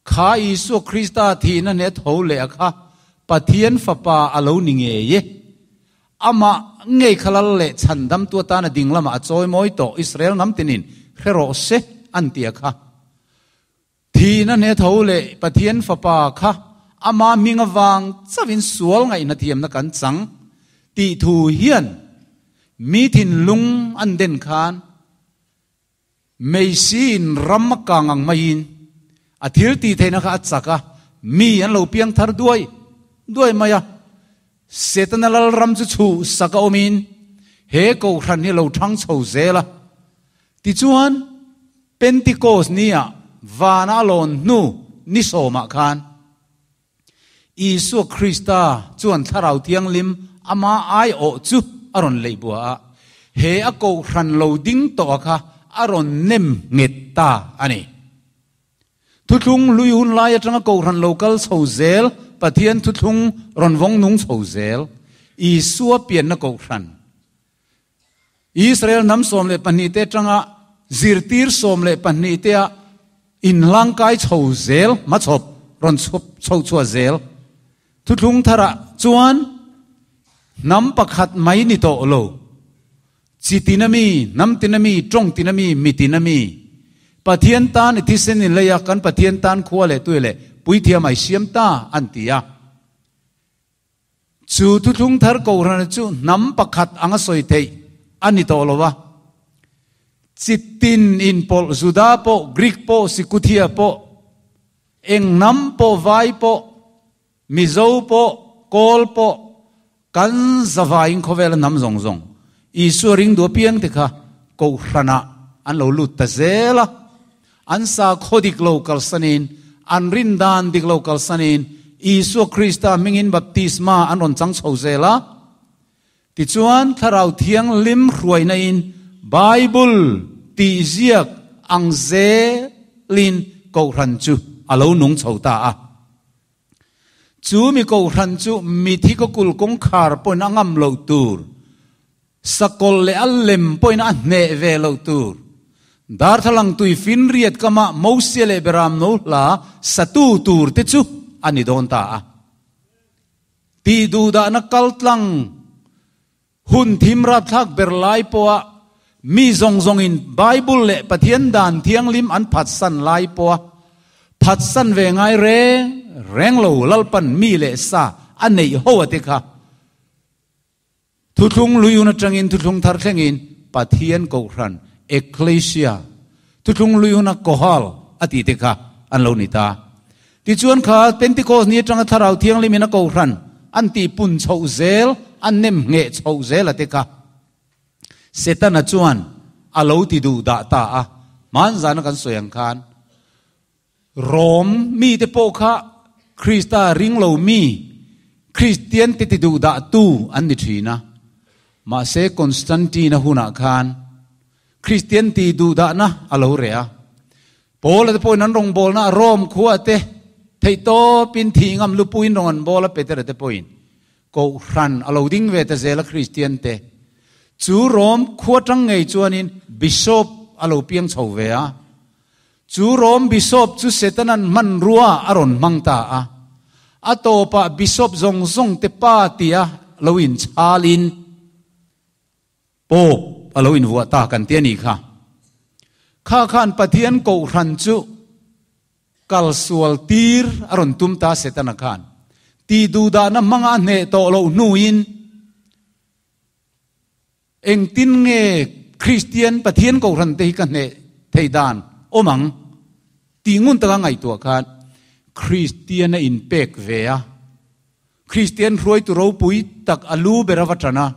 kha Isua Krista thihna hne tho leh a kha Pathian Fapa a lo ni ngei e. Amah ngei kha lal leh chhandamtu atana ding lamah a chawi mawi tawh Israel hnam tinin hre rawh se an ti a kha. Thihna hne tho leh Pathian Fapa kha ama hming avang chauhin sual ngaihna thiamna kan chang tih thu hian mi thinlung an den khan Meisiin ram a kang ang maiin a thil tih theihna kha a chak a, mi an lo piang thar duai duai mai a. Setana lalram chu chhuh sak a awmin he kohhran hi a lo thang chho zel a. Tichuan, Pentikos nia vana a lawn hnu ni sawmah khan Isua Krista chuan Thlarau Thianghlim ama aiawh chu a rawn leih bua a, he a kohhran lo ding tawh a kha a rawn nem nghet ta a ni. Thuthlung hlui hun lai atanga kohhran lo kal chho zel, Pathian thuthlung rawn vawng nung chho zel, Isua pianna kohhran, Israel hnam 12 te atanga zirtir 12 tea inhlangkai chho zel hmachhawp rawn chho chhuah zel. Thuthlung tharah chuan hnam pakhat mai ni tawh lo, chi tina mi, hnam tina mi, tawng tina mi, mi tina mi, Pathian tan i thisen inlei a, kan Pathian tan khua leh tui leh puithiam ai siam ta an ti a. Chu thuthlung thar Kohhran chu hnam pakhat anga sawi theih a ni tawh lo a. Chi tin inpawlh Juda pawh, Greek pawh, Sikuthia pawh, eng hnam pawh, Vai pawh, Mizo pawh, Kawl pawh, kan zavaiin khawvela hnam zawng zawng Isua ring duh apiang te kha Kohhranah an lo lut ta zel a. An sakhaw dik lo kalsanin, an rindan dik lo kalsanin, Isua Krista hmingin baptisma an rawn chang chho zel a. Tichuan, Thlarau Thianghlim hruainain Bible tih ziak ang zelin Kohhran chu a lo nung chho ta a. Chu mi Kohhran chu mithi kawkul kawngkhar pawhin a ngam loh tur, Sakawlh leh a lem pawhin a hneh ve loh tur. Darthlalang tui finriat kama Mosia leh Beram no hla satu tur te chu a ni dawn ta a. Tih duhdahna kaltlang hun thim rapthlak ber lai pawha mi zawng zawngin Bible leh Pathian dan thianghlim an phatsan lai pawha phatsan ve ngai reng reng lo Lalpan mi leh sa a neih ho a te kha Thuthlung luiun atangin thuthlung thar thlengin Pathian Kohhran, Ecclesia, thuthlung luiuna Kohal a tih te kha an lo ni ta. Tichuan kha Pentecost ni atanga Thlarau Thianghlimin a Kohhran an tih pun chhoh zel, an nem ngheh chhoh zel a te kha Setana chuan a lo ti duh dah ta a. Hmanzana kan sawi ang khan Rom mite pawh kha Krista ring lo mi, Kristian te ti duhdahtu an ni thin a. Mahse Constantine-a hunah khan Kristian ti duhdahna a lo reh a. Paula te pawhin an rawngbawlna Rom khua te. Theihtawpin thih ngam lupuiin rawng an bawl a Petera te pawhin Kohhran a lo ding ve ta zel a Kristian te chu Rom khua tang ngei chuanin Bishop a lo piang chho ve a. Chu Rom Bishop chu Setanan hmanrua a rawn hmang ta a. A tawpah Bishop zawng zawng te pa tia lo inchhalin Pope a lo invuah ta kan ti a nih kha. Kha khan Pathian Kohhran chu Kal sual tir a rawn tum ta Setana khan tih duhdahna hmanga a hneh tawh loh hnuin engtin nge Kristian Pathian Kohhran te hi ka hneh thei dan awm ang tih ngun taka ngaihtuah khan Kristian a inpek ve a, Kristian hruaitu ropui tak a lu ber a va tan a,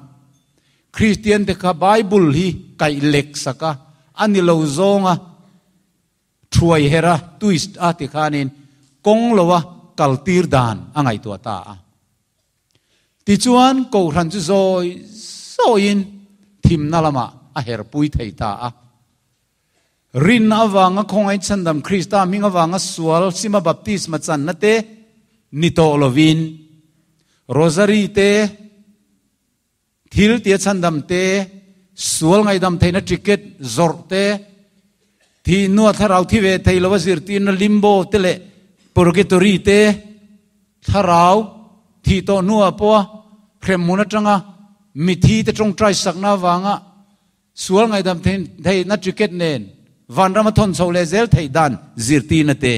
Kristian te kha Bible hi kaih lek sak a, a ni lo zawnga Thuai hera twist a ti khanin kawng loa kal tir dan a ngaihtuah ta a. Tichuan Kohhran chu zawi zawiin thimna lamah a herpui thei ta a. Rinna avanga khawngaih chhandam Krista hming avanga sual sima baptisma channa te ni tawh lovin Rosary te, Thil tia chhandam te, sual ngaihdam theihna ticket zawrh te, thih hnua thlarau thi ve thei lova zirtirna limbo te leh purgatory te, thlarau thih tawh hnuah pawha hremhmun atanga mithi te tawngtai sakna avanga sual ngaihdam theihna ticket nen vanrama thawn chho leh zel theih dan zirtirna te.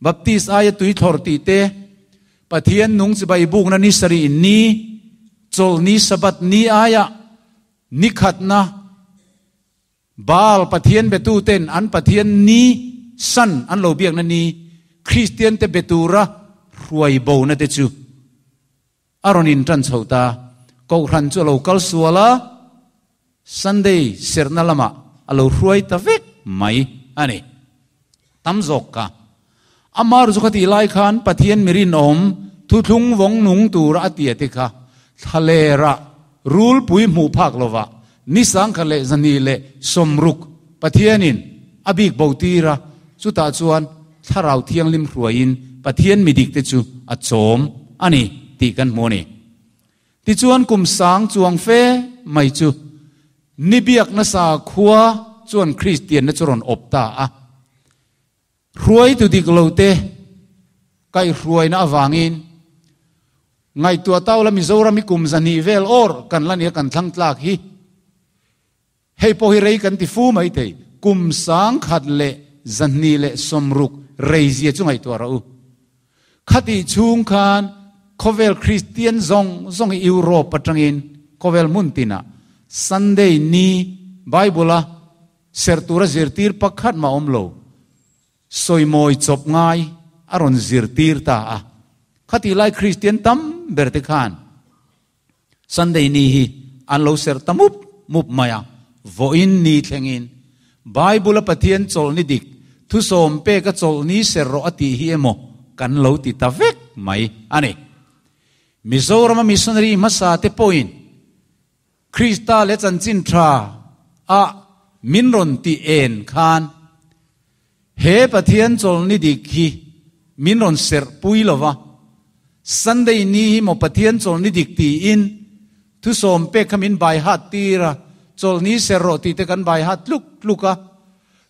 Baptist aia tui thlawr tih te, Pathian nung chibai bukna ni sarih ni, chawlhni Sabbath ni aia ni khatna Baal Pathian betu ten an Pathian ni san an lo biakna ni Kristian te be tura hruai bona te chu a rawn intan chho ta. Kohhran chu a lo kal sual a, Sunday serhna lamah a lo hruai ta vek mai a ni. Tam zawk kha. Amar chu khatih lai khan Pathian mi rinawm thuthlung vawng nung tura a tia te kha thlalera rulpui hmuh phak lova ni sangkhat leh zahnih leh sawmruk Pathianin a bik bo tir a, chutah chuan Thlarau Thianghlim hruaiin Pathian mi dik te chu a chawm a ni tih kan hmu a ni. Tichuan kum sang chuang fe mai chu ni biak nasa khua chuan Kristianna chu rawn awp ta a. Hruaitu dik lo te kaihhruaina avangin ngaihtuah taula Mizoram hi kum zahnih vel awr kan la nia kan thlang tlak hi. Hei pawh hi rei kan ti fu mai thei, kum 1060 rei zia chu ngaihtuah rawh u. Khatih chhung khan khawvel Kristian zawng zawng hi Europe atangin khawvel hmun tinah Sunday ni Bible-a serh tura zirtir pakhat mah awm lo. Sawimawi chawp ngai a rawn zirtir ta a. Khatih lai Kristian tam ber te khan Sunday ni hi an lo serh ta mup mup mai a, vawiin ni thlengin Bible-a Pathian chawlhni dik, thusawm peka chawlhni serh rawh a tih hi emaw kan lo ti ta vek mai a ni. Mizorama missionary hmasa te pawhin Krista leh chanchin tha a min rawn ti en khan he Pathian chawlhni dik hi min rawn serh pui lo va, Sunday ni hi maw Pathian chawlhni dik tiin thusawm pek kha min bai hat tir a, chawlhni serh rawh tih te kan bai hat tluk tluk a,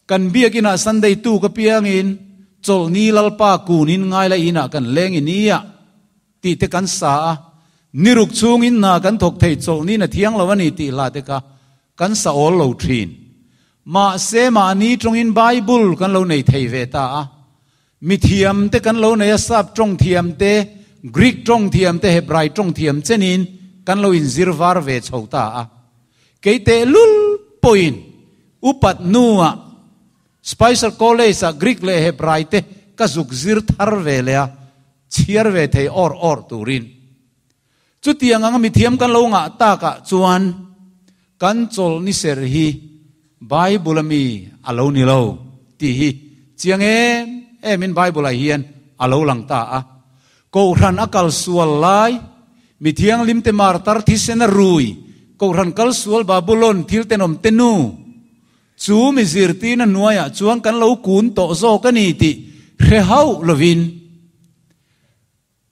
kan biakinah Sunday tuk apiangin chawlhni Lalpa kunin ngaila inah kan leng i nia. Tih te kan sa a, ni ruk chungin hna kan thawk thei chawlhni na thiang lo a ni tih hla te kha kan sa awl lo thin. Mahse mahni tawngin Bible kan lo nei thei ve ta a, mithiam te kan lo nei a, Sap tawng thiam te, Greek tawng thiam te, Hebrai tawng thiam chenin kan lo inzir var ve chho ta a. Kei tehlul pawhin upat hnuah Spicer College-ah Greek leh Hebrai te ka zuk zir thar ve leh a, chhiar ve thei awr awr turin. Chutiang anga mithiam kan lo ngah takah chuan kan chawlhni ser hi Bible-a mi a lo ni lo tih hi chiang em emin Bible-ah hian a lo lang ta a. Kohhran a kal sual lai, mithianghlim te martar thisen a rui, kohhran kal sual Babulon thil tenawm te nu, Chu mi zirtirna hnuaiah chuan kan lo kun tawh zawk a ni tih hre hauh lovin.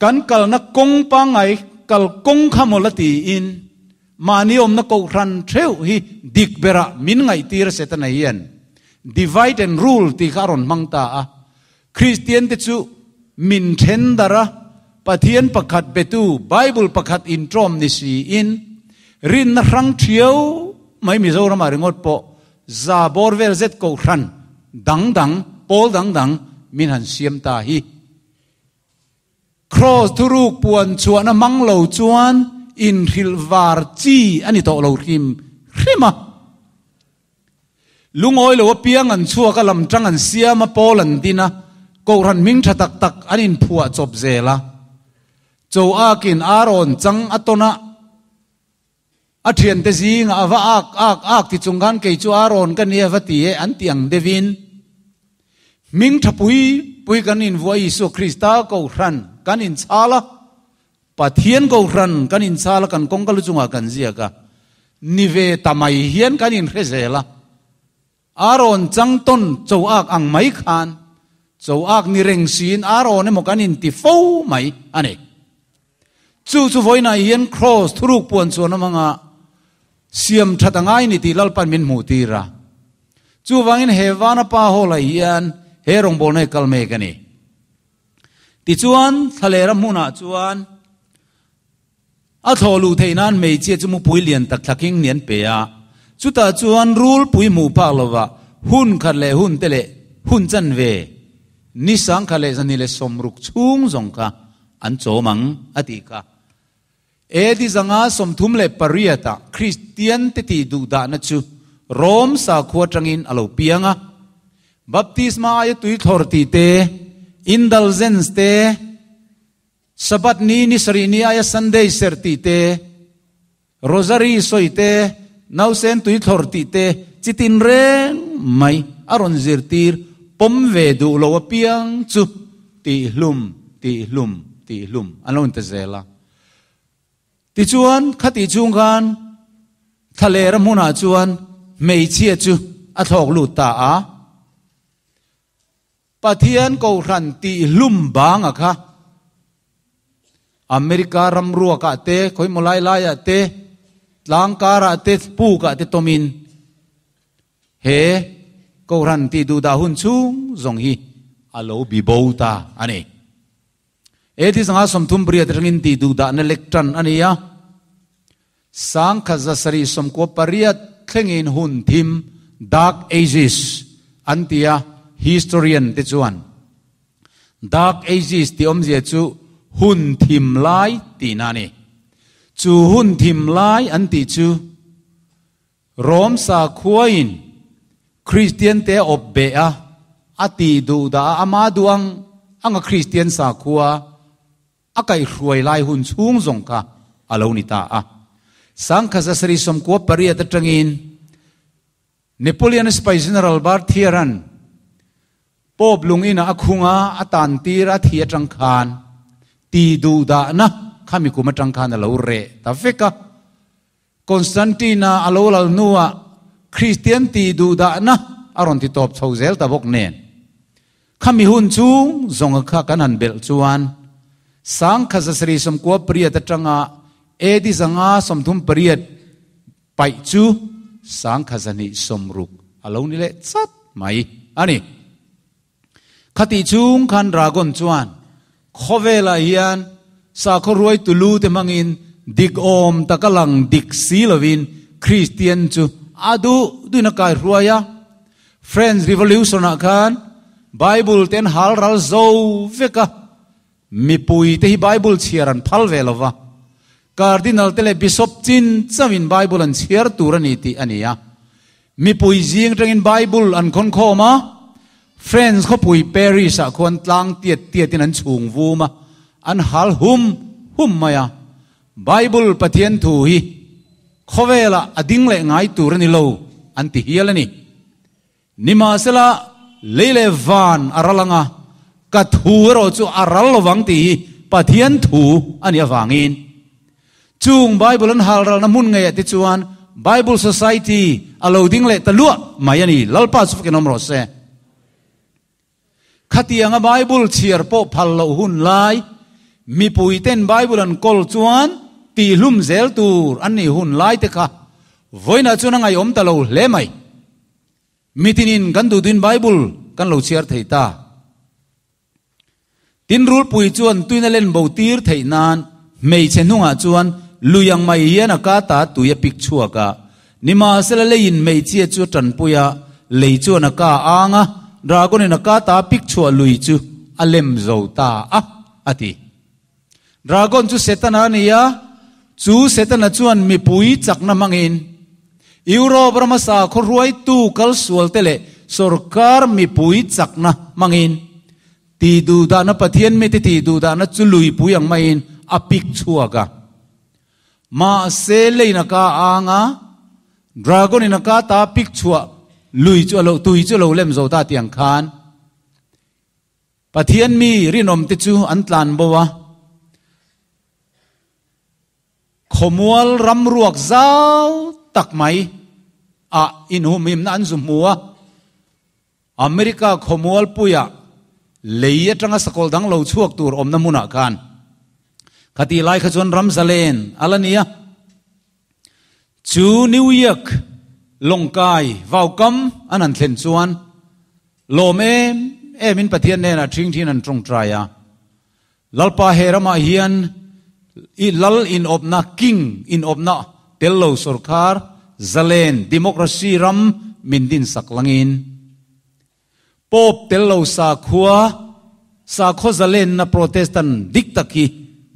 Kan kalna kawng pangngai kal kawng kha maw la tiin mahni awmna kohhran theuh hi dik berah min ngaihtir a Setana hian divide and rule tih kha a rawn hmang ta a. Kristian te chu min then darh a, Pathian pakhat betu Bible pakhat intawm ni siin rinna hrang thiau mai Mizoramah ringawt pawh za bawr vel zet kohhran dang dang pawl dang dang min han siam ta hi. Kraws thuruk puan chhuahna hmang lo chuan inhrilh var chi a ni tawh lo hrim hrim a. Lungawi lo apiang an chhuak a, lam tang an siam a, pawl an din a, kohhran hming tha tak tak an inphuah chawp zel a. Cho akin Aaron chang a tawn a, A thiante zingah a va ak ak ak ti chung khan kei chu Aaron ka nia va ti e an ti ang deuhin hming tha pui pui kan invuah Isua Krista Kohhran kan inchhal a, Pathian Kohhran kan inchhal a kan kawngka lu chungah kan ziak a, ni ve ta mai hian kan inhre zel a. Aaron chang tawn cho ak ang mai khan cho ak ni reng siin Aaron emaw kan inti fo mai a ni. Chu chu vawiinah hian Kraws thuruk puan chuan amanga siam that a ngai ni tih Lalpan min hmuh tir a. Chuvangin he vana pa hawlah hian he rawngbawlna hi kal mek a ni. Tichuan thlalera hmunah chuan A thlawh luh theih nan hmeichhia chu mupui lian tak thlaking ni an pe a, chutah chuan rulpui hmuh phak lovah hun khat leh hun te leh hun chanve ni sangkhat leh zahnih leh sawmruk chhung zawng kha an chawm ang a tih kha. AD 538 ah Kristian te tih duh dahna chu Rom sakhua atangin a lo piang a, Baptisma aia tuithlawr tih te, indulgence te, Sabbath ni, ni sarih ni aia Sunday serh tih te, Rosary sawi te, nausen tui thlawr tih te chi tin reng mai a rawn zirtir pawm ve duh lo apiang chu tihhlum, tihhlum, tihhlum an lo inti zel a. Tichuan, khatih chhung khan thlalera hmunah chuan hmeichhia chu a thlawk lut ta a. Pathian Kohhran tih hlum banga kha America ram ruakah te, khawimaw lai laiah te, tlang karah te, pukah te tawmin he Kohhran tih duhdah hun chhung zawng hi a lo bi bo ta a ni. AD 1938 atangin tih duhdahna lek tan a ni a. 1798 thlengin hun thim, Dark Ages, an ti a, historian te chuan Dark Ages tih awmzia chu hun thim lai tihna a ni. Chu hun thim lai an tih chu Rom sakhuain Kristian te a awp beh a, a tih duh dah a, ama duh ang anga Kristian sakhua A kaihhruai lai hun chhung zawng kha a lo ni ta a. 1798 atangin Napoleon Spy General Berthier-a'n Pope lung inah a khung a, a tan tir a thi atang khan ti duhdahna khami kum atang khan a lo reh ta vek a. Constantine-a a lo lal hnuah Kristian tih duhdahna a rawn ti tawp chho zel ta bawk nen, khami hun chung zawnga kha kan han belh chuan 1798 atanga AD 538 paih chu 1260 a lo ni leh chat mai a ni. Khatih chung khan Dragon chuan khawvelah hian sakhaw ruaitu lu te hmangin dik awm taka lang dik si lovin Kristian chu a duh duhin a kaihruai a. French Revolution-ah khan Bible te an hal ral zo vek a, mipui te hi Bible chhiar an phal ve lo va, Cardinal te leh Bishop chin chauhin Bible an chhiar tur a ni tih a ni a. Mipui zing atangin Bible an khawn khawm a, France khawpui Paris ah khuan tlang tiat tiatin an chhung vum a, an hal hum hum mai a. Bible Pathian thu hi khawvelah a ding leh ngai tur a ni lo an ti hial a ni. Nimahsela, lei leh van a ral ang a, ka thu erawh chu a ral lovang tih hi Pathian thu a nih avangin chung Bible an hal ralna hmun ngeiah te chuan Bible Society a lo ding leh ta luah mai a ni. Lalpa chu fakin awm rawh se. Khatianga Bible chhiar pawh phal loh hun lai, Mipuiten Bible an kawl chuan tihhlum zel tur an nih hun lai te kha vawiinah chuan a ngaihawm ta lo hle mai. Mitinin kan duhduhin Bible kan lo chhiar thei ta. Tin rulpui chuan tuina len bo tir theih nan hmeichhe hnungah chuan lui ang mai hian a ka ta tui a pik chhuak a. Nimahsela leiin hmeichhia chu a tanpui a, lei chuan a ka ang a, dragon in a ka ta pik chhuah lui chu a lem zo ta a, a ti. Dragon chu Setana a ni a, chu Setana chuan mipui chakna hmangin Europe rama sakhaw hruaitu kalsualte leh sorkar mipui chakna hmangin tihduhdahna Pathian mite tihduhdahna chu luipui ang maiin a pik chhuak a. Mahse leina ka ang a, Dragon in a ka ta pik chhuah lui chu a lo tui chu a lo lem zo ta tih ang khan Pathian mi rinawmte chu an tlan bo a, khawmual ram ruak zau tak mai ah inhumhimna an zu hmu a. America khawmual puiah lei atanga sakawlh dang lo chhuak tur awmna hmunah khan khatih lai kha chuan ram zalen a la ni a. Chu New York lawngkai vaukam an han thlen chuan lawm em emin Pathian hnenah ṭhingṭhin an ṭawngṭai a. Lalpa he ramah hian i lal inawpna, king inawpna tel lo sorkar zalen democracy ram min dinsak langin Pope tel lo sakhua, sakhaw zalenna Protestant dik tak hi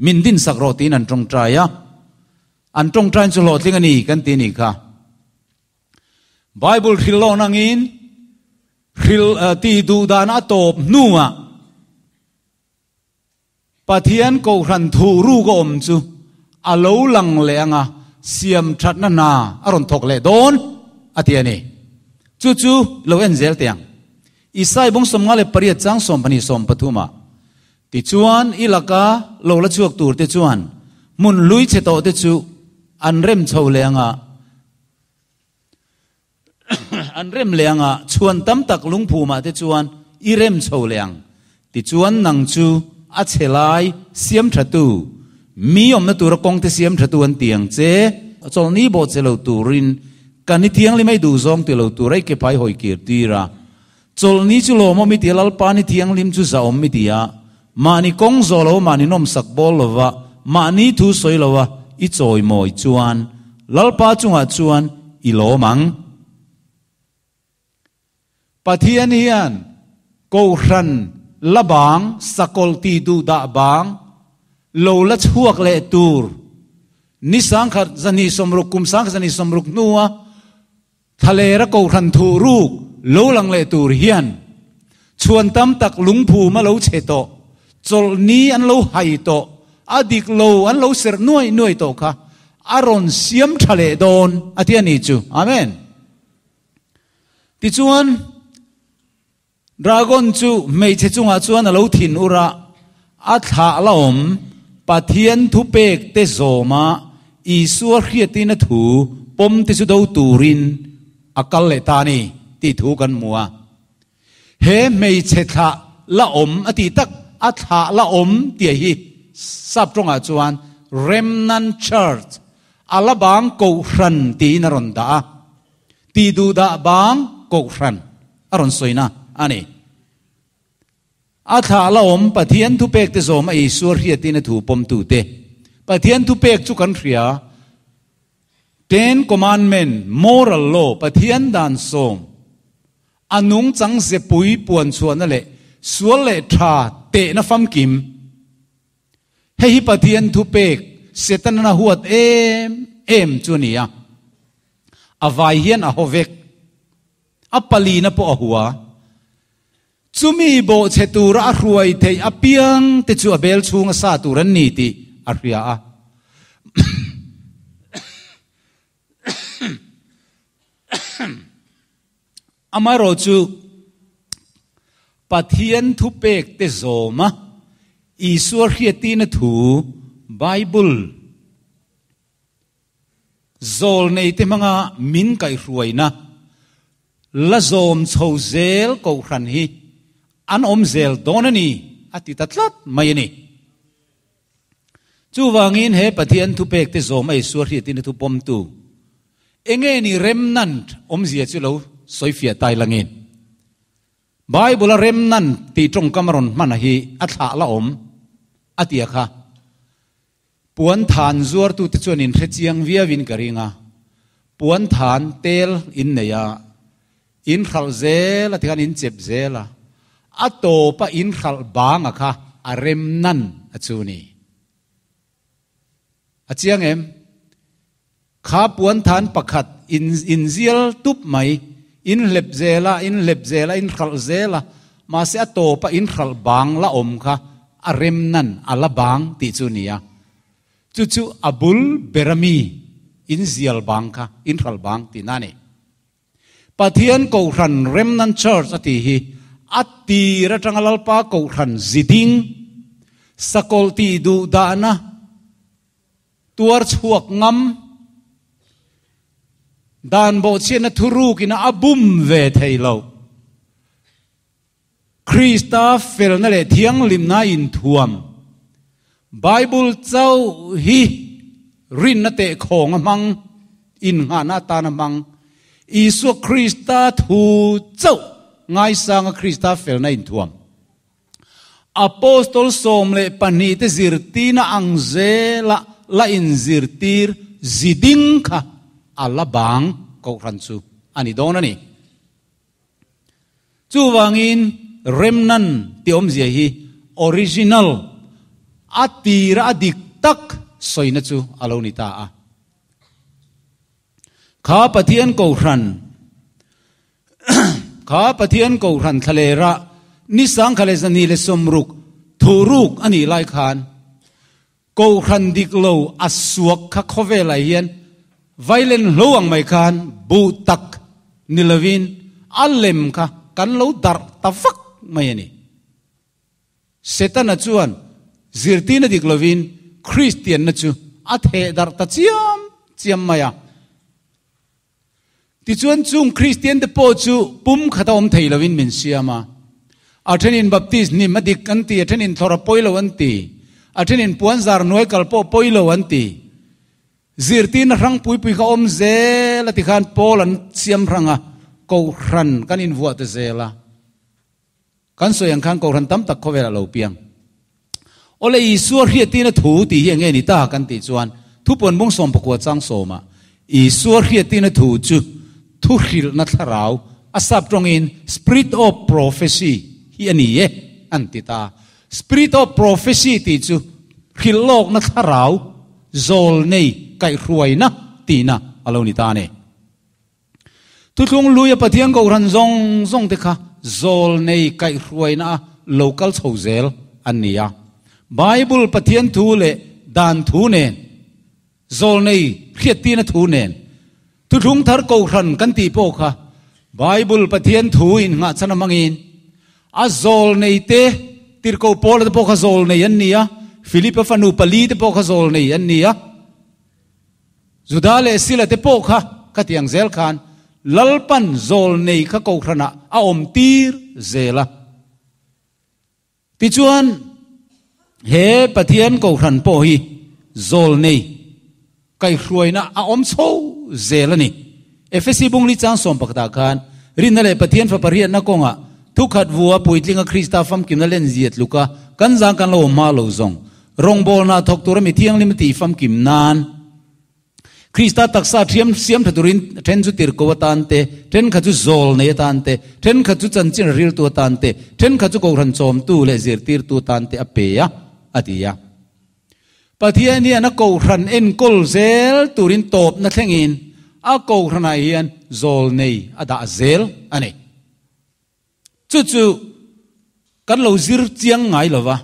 min dinsak rawh tiin an ṭawngṭai a. An ṭawngṭain chu hlawhtling a ni kan ti a nih kha. Bible hril lawn angin hril ti duh dan a tawp hnuah Pathian kohhran thuh ruk a awm chu a lo lang leh anga siam thatna hna a rawn thawk leh dawn a ti a ni. Chu chu lo en zel teh ang. Isai bawng 58 chang 12 13 ah Tichuan i laka lo la chhuak tur te chuan hmun hlui chhe tawh te chu an rem chho leh anga An rem leh anga chhuan tam tak lungphumah te chuan i rem chho leh ang. Tichuan nang chu a chhe lai siam thatu, mi awmna tura kawng te siam thatu an ti ang che. Chawlhni bawh che lo turin ka ni thianghlim ei duh zawng ti lo tura i kephai hawi kir tir a. Chawlhni chu lawmawm i ti a, Lalpa ni thianghlim chu zahawm i ti a. Mahni kawng zawh lo, mahni nawmsak bawl lova, mahni thu sawi lova i chawimawi chuan Lalpa chungah chuan i lawm ang. Pathian hian Kohhran la bang, sakawlh ti duh dah bang, lo la chhuak leh tur ni sangkhat zahnih sawmruk kum sangkhat zahnih sawmruk hnua Thlalera Kohhran thuh ruk lo lang leh tur hian chhuan tam tak lungphum a lo chhe tawh, chawlhni an lo hai tawh, a dik lo an lo serh nuai nuai tawh kha a rawn siam tha leh dawn a ti a ni chu. Amen. Tichuan, Dragon chu hmeichhe chungah chuan a lo thin ur a, a thlah la awm Pathian thupek te zawma Isua hriatin a thu pawm te chu do turin a kal leh ta a ni tih thu kan hmu a. He hmeichhe thlah la awm a tih tak a thlah la awm tih hi sap tawngah chuan Remnant Church, a la bang kohhran tiin a rawn dah a. Tih duhdah bang kohhran a rawn sawina a ni. A thlah la awm Pathian thupek te zawm a Isua hriatin a thu pawmtute. Pathian thupek chu kan hria. Ten Commandment, Moral Law, Pathian dan sawm, a nungchang zepui puan chhuahna leh sual leh tha tehna famkim. Hei hi Pathian thupek Setana huat em em chu a ni a. A vai hian a haw vek. A palina pawh a hua. Chumi bawhchhe tura a hruai theih apiang te chu a bel chhunga sa tur an ni tih a hria a. Amaherawh chu Pathian thupek te zawma Isua hriattina thu Bible Zawl neite hmanga min kaihhruaina la zawm chho zel kohhran hi an awm zel dawn a ni, a ti ta tlat mai a ni. Chuvangin he Pathian thupek te zawm a Isua hriatin a thu pawmtu enge ni remnant awmzia chu lo sawifiah tai langin Bible a remnant tih tawngkam a rawn hman a hi a thlah la awm a tia kha. Puan than zuartute chuan in hrechiang viauin ka ring a, puan than tel in nei a, in hralh zel a tikhan in chep zel a, a tawpa in hralh banga kha a rem nan a chu ni. A chiang em? Kha puan than pakhat in in zial tup mai, in hlep zel a, in hlep zel a, in hralh zel a, mahse a tawpa in hralh bang la awm kha a rem nan a la bang tih chu nia. Chu chu a bul ber ami in zial bang kha in hralh bang tihna a ni. Pathian Kohhran Remnant Church a tih hi a tir atanga Lalpa Kohhran ziding, sakawlh tih duh dahna, Tuar chhuak ngam, dan bawhchhiatna thurukina a bum ve thei lo. Krista felna leh thianghlimna inthuam, Bible chauh hi rinna tehkhawng a hmang, innghahna atana hmang, Isua Krista thu chauh ngaisanga Krista felna inthuam. Apostol 12 te zirtirna ang zela la inzirtir ziding kha a la bang Kohhran chu a ni dawn a ni. Chuvangin remnan tih awmzia hi original, a tira a dik tak sawina chu a lo ni ta a. Kha Pathian Kohhran Kha Pathian Kohhran thlalera ni sangkha leh zani leh sawmruk thuruk a nih lai khan Kohhran dik lo a suak kha khawvelah hian vailen hlo ang mai khan buh tak ni lovin a lem kha kan lo darh ta vak mai a ni. Setana chuan zirtirna dik lovin Kristianna chu a theh darh ta chiam chiam mai a. Tichuan chung Kristiante pawh chu pum khata awm thei lovin min siam a. A thenin Baptist hnim a dik an ti, a thenin thlawr a pawi lo an ti, a thenin puanzar hnuai kal pawh pawi lo an ti. Zirtirna hrang pui pui kha awm zel a tikhan Paul an siam hrang a, Kohhran kan invuah ta zel a. Kan sawi ang khan Kohhran tam tak khawvelah lo piang. Awle Isua hriattirna thu tih hi enge ni ta kan tih chuan Thupuan bung sawmpakua chang sawmah Isua hriattirna thu chu thu hrilhna thlarau a sap tawngin Spirit of Prophecy hi a ni e an ti ta. Spirit of Prophecy tih chu hrilh lawkna thlarau zawl nei kaihhruaina tihna a lo ni ta a ni. Thuthlung luia Pathian Kohhran zawng zawng te kha zawlnei kaihhruaina a lo kal chho zel an ni a. Bible Pathian thu leh dan thu nen, zawlnei hriattirna thu nen, Thuthlung thar Kohhran kan tih pawh kha Bible Pathian thu innghahchhan a hmangin a zawlnei te, Tirhkoh Paula te pawh kha zawlnei an ni a, Philipa fanu pali te pawh kha zawlnei an ni a. Juda leh Sila te pawh kha khatiang zel khan Lalpan zawlnei kha Kohhranah a awm tir zel a. Tichuan, he Pathian Kohhran pawh hi zawlnei kaihhruaina a awm chho zel a ni. Efesi bungli chang sawm pakhatah khan rinna leh Pathian fapa riatna kawngah thukhat vua puitlinga Krista famkimna lenzia tluka kan zang kan lo awm hma lo zawng Rawngbawlna thawk tura mi thianghlim tih famkim nan Krista taksa thiam siam tha turin then chu tirko atan te, thenkhat chu zawl nei atan te, thenkhat chu chanchin riltu atan te, thenkhat chu kohhran chawmtu leh zirtirtu atan te a pe a, a ti a. Pathian hian a kohhran enkawl zel turin tawpna thlengin a kohhranah hian zawl nei a dah zel a ni. Chu chu kan lo zir chiang ngai lo va.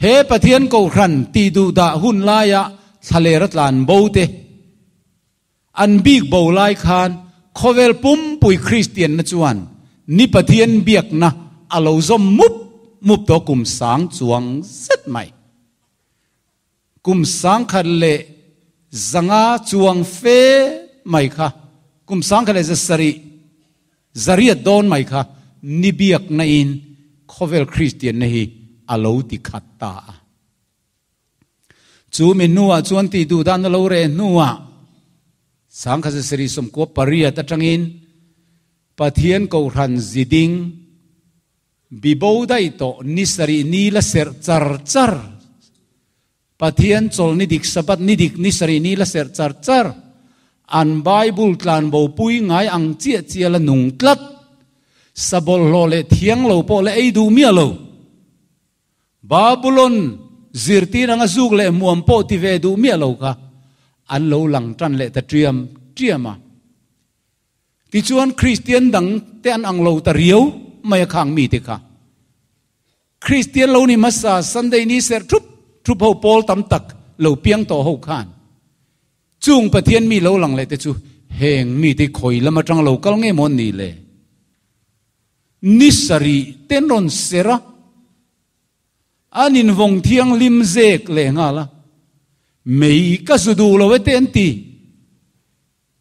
He Pathian Kohhran tih duh dah hun laia thlaler a tlan bo te, an bik bo lai khan khawvel pumpui Kristianna chuan ni Pathian biakna a lo zawm mup mup tawh kum sang chuang zet mai. Kum 1500 chuang fe mai kha, kum 1800 dawn mai kha ni biakna in khawvel Kristianna hi a lo ti khat ta a. Chu mi hnuah chuan tih duh dan a lo reh hnuah 1998 atangin Pathian Kohhran ziding bibo daih tawh ni sarih ni la serh char char, Pathian chawl ni dik Sabbath ni dik ni sarih ni la serh char char, an Bible tlanbo pui ngai ang chiah chiah la nung tlat, sa bawlhhlawh leh thiang lo pawh la ei duh miah lo. Babulon zirtir anga zuk leh hmuam pawh ti ve duh miah lo kha an lo lang tan leh ta ṭiam ṭiam a. Tichuan Kristian dang te an ang lo ta riau mai a khang mite kha. Kristian lo ni hmasa Sunday ni serh ṭhup ṭhup ho pawl tam tak lo piang tawh ho khan chung Pathian mi lo lang leh te chu heng mite khawi lam aṭang lo kal nge maw an nih le? Ni sarih ten rawn ser a, an invawng thianghlim zek leh nghal a, Mei ka zu duh lo e te an ti.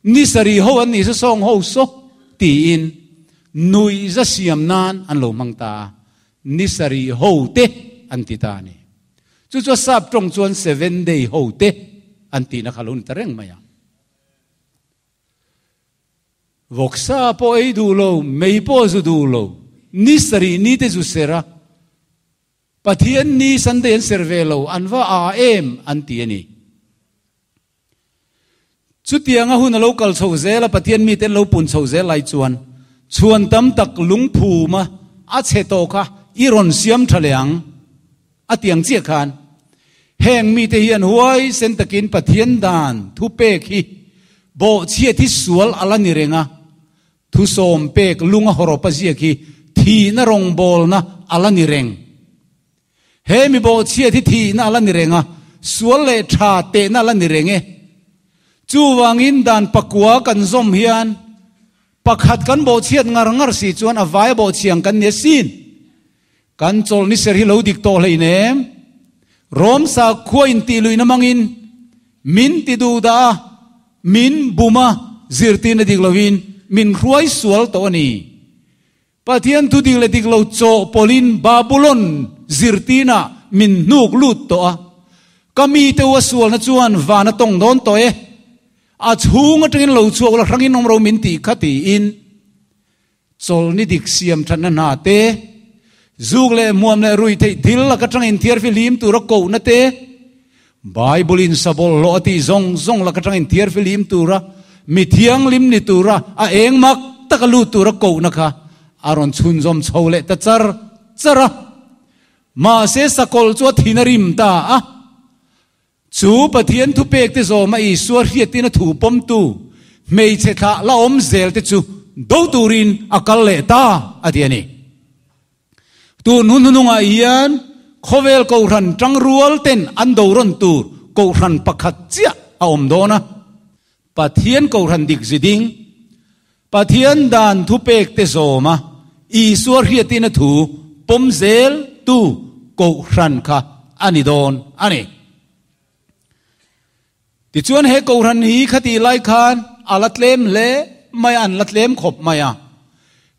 Ni sarih ho an nih sa sawng ho saw tiin nuihza siam nan an lo hmang ta a, ni sarih ho te an ti ta a ni. Chu chu a sap tawng chuan seven day ho te an tihna kha lo ni ta reng mai a. Vawksa pawh ei duh lo, mei pawh zu duh lo, ni sarih ni te zu ser a, Pathian ni Sunday an ser ve lo, an va aa em an ti a ni. Chutianga hun a lo kal chho zel a, Pathian mite an lo pun chho zel lai chuan chhuan tam tak lungphuma a chhe tawh kha i rawn siam tha leh ang a ti ang chiah khan Heng mite hian huaisen takin Pathian dan thupek hi bawhchhiat hi sual a la ni reng a, thusawm pek lunga hawrawpa ziak hi thihna rawngbawlna a la ni reng. He mi bawhchhiat hi thihna a la ni reng a, sual leh tha tehna a la ni reng e. Chuvangin dan pakua kan zawm hian pakhat kan bawhchhiat ngar ngar si chuan a vaia bawhchhiang kan ni asin. Kan chawlh ni ser hi lo dik tawh hlein em? Rom sakhua intih luihna hmangin min ti duh dah a, min bum a, zirtirna dik lovin min hruai sual tawh a ni. Pathian thu dik leh dik lo chawhpawlhin Babulon zirtirna min hnuk lut tawh a. Ka mite u a sualna chuan van a tawng dawn tawh e. A chhung atangin lo chhuak ula hrangin awm ro min tih kha tiin. Chawlhni dik siam thatna hna te, zuk leh hmuam leh rui theih thil lak atanga inthiarfihlim tura kohna te, Bible in sabawlhhlawh a tih zawng zawng lak atanga inthiarfihlim tura mi thianghlim ni tura a eng mak taka lut tura kohna kha a rawn chhunzawm chho leh ta char char a. Mahse sakawlh chu a thin a rim ta a. Chu Pathian thupekte zawma Isua hriatin a thu pawmtu hmeichhe thlah la awm zelte chu do turin a kal leh ta a ti a ni. Tun hun hnungah hian khawvel kohhran tangrual ten an do rawn tur kohhran pakhat chiah a awm dawn a. Pathian kohhran dik zi ding, Pathian dan thupekte zawma Isua hriatin a thu pawm zel tu kohhran kha a ni dawn a ni. Tichuan he kohhran hi khatih lai khan a la tlem hle mai a, an la tlem khawp mai a.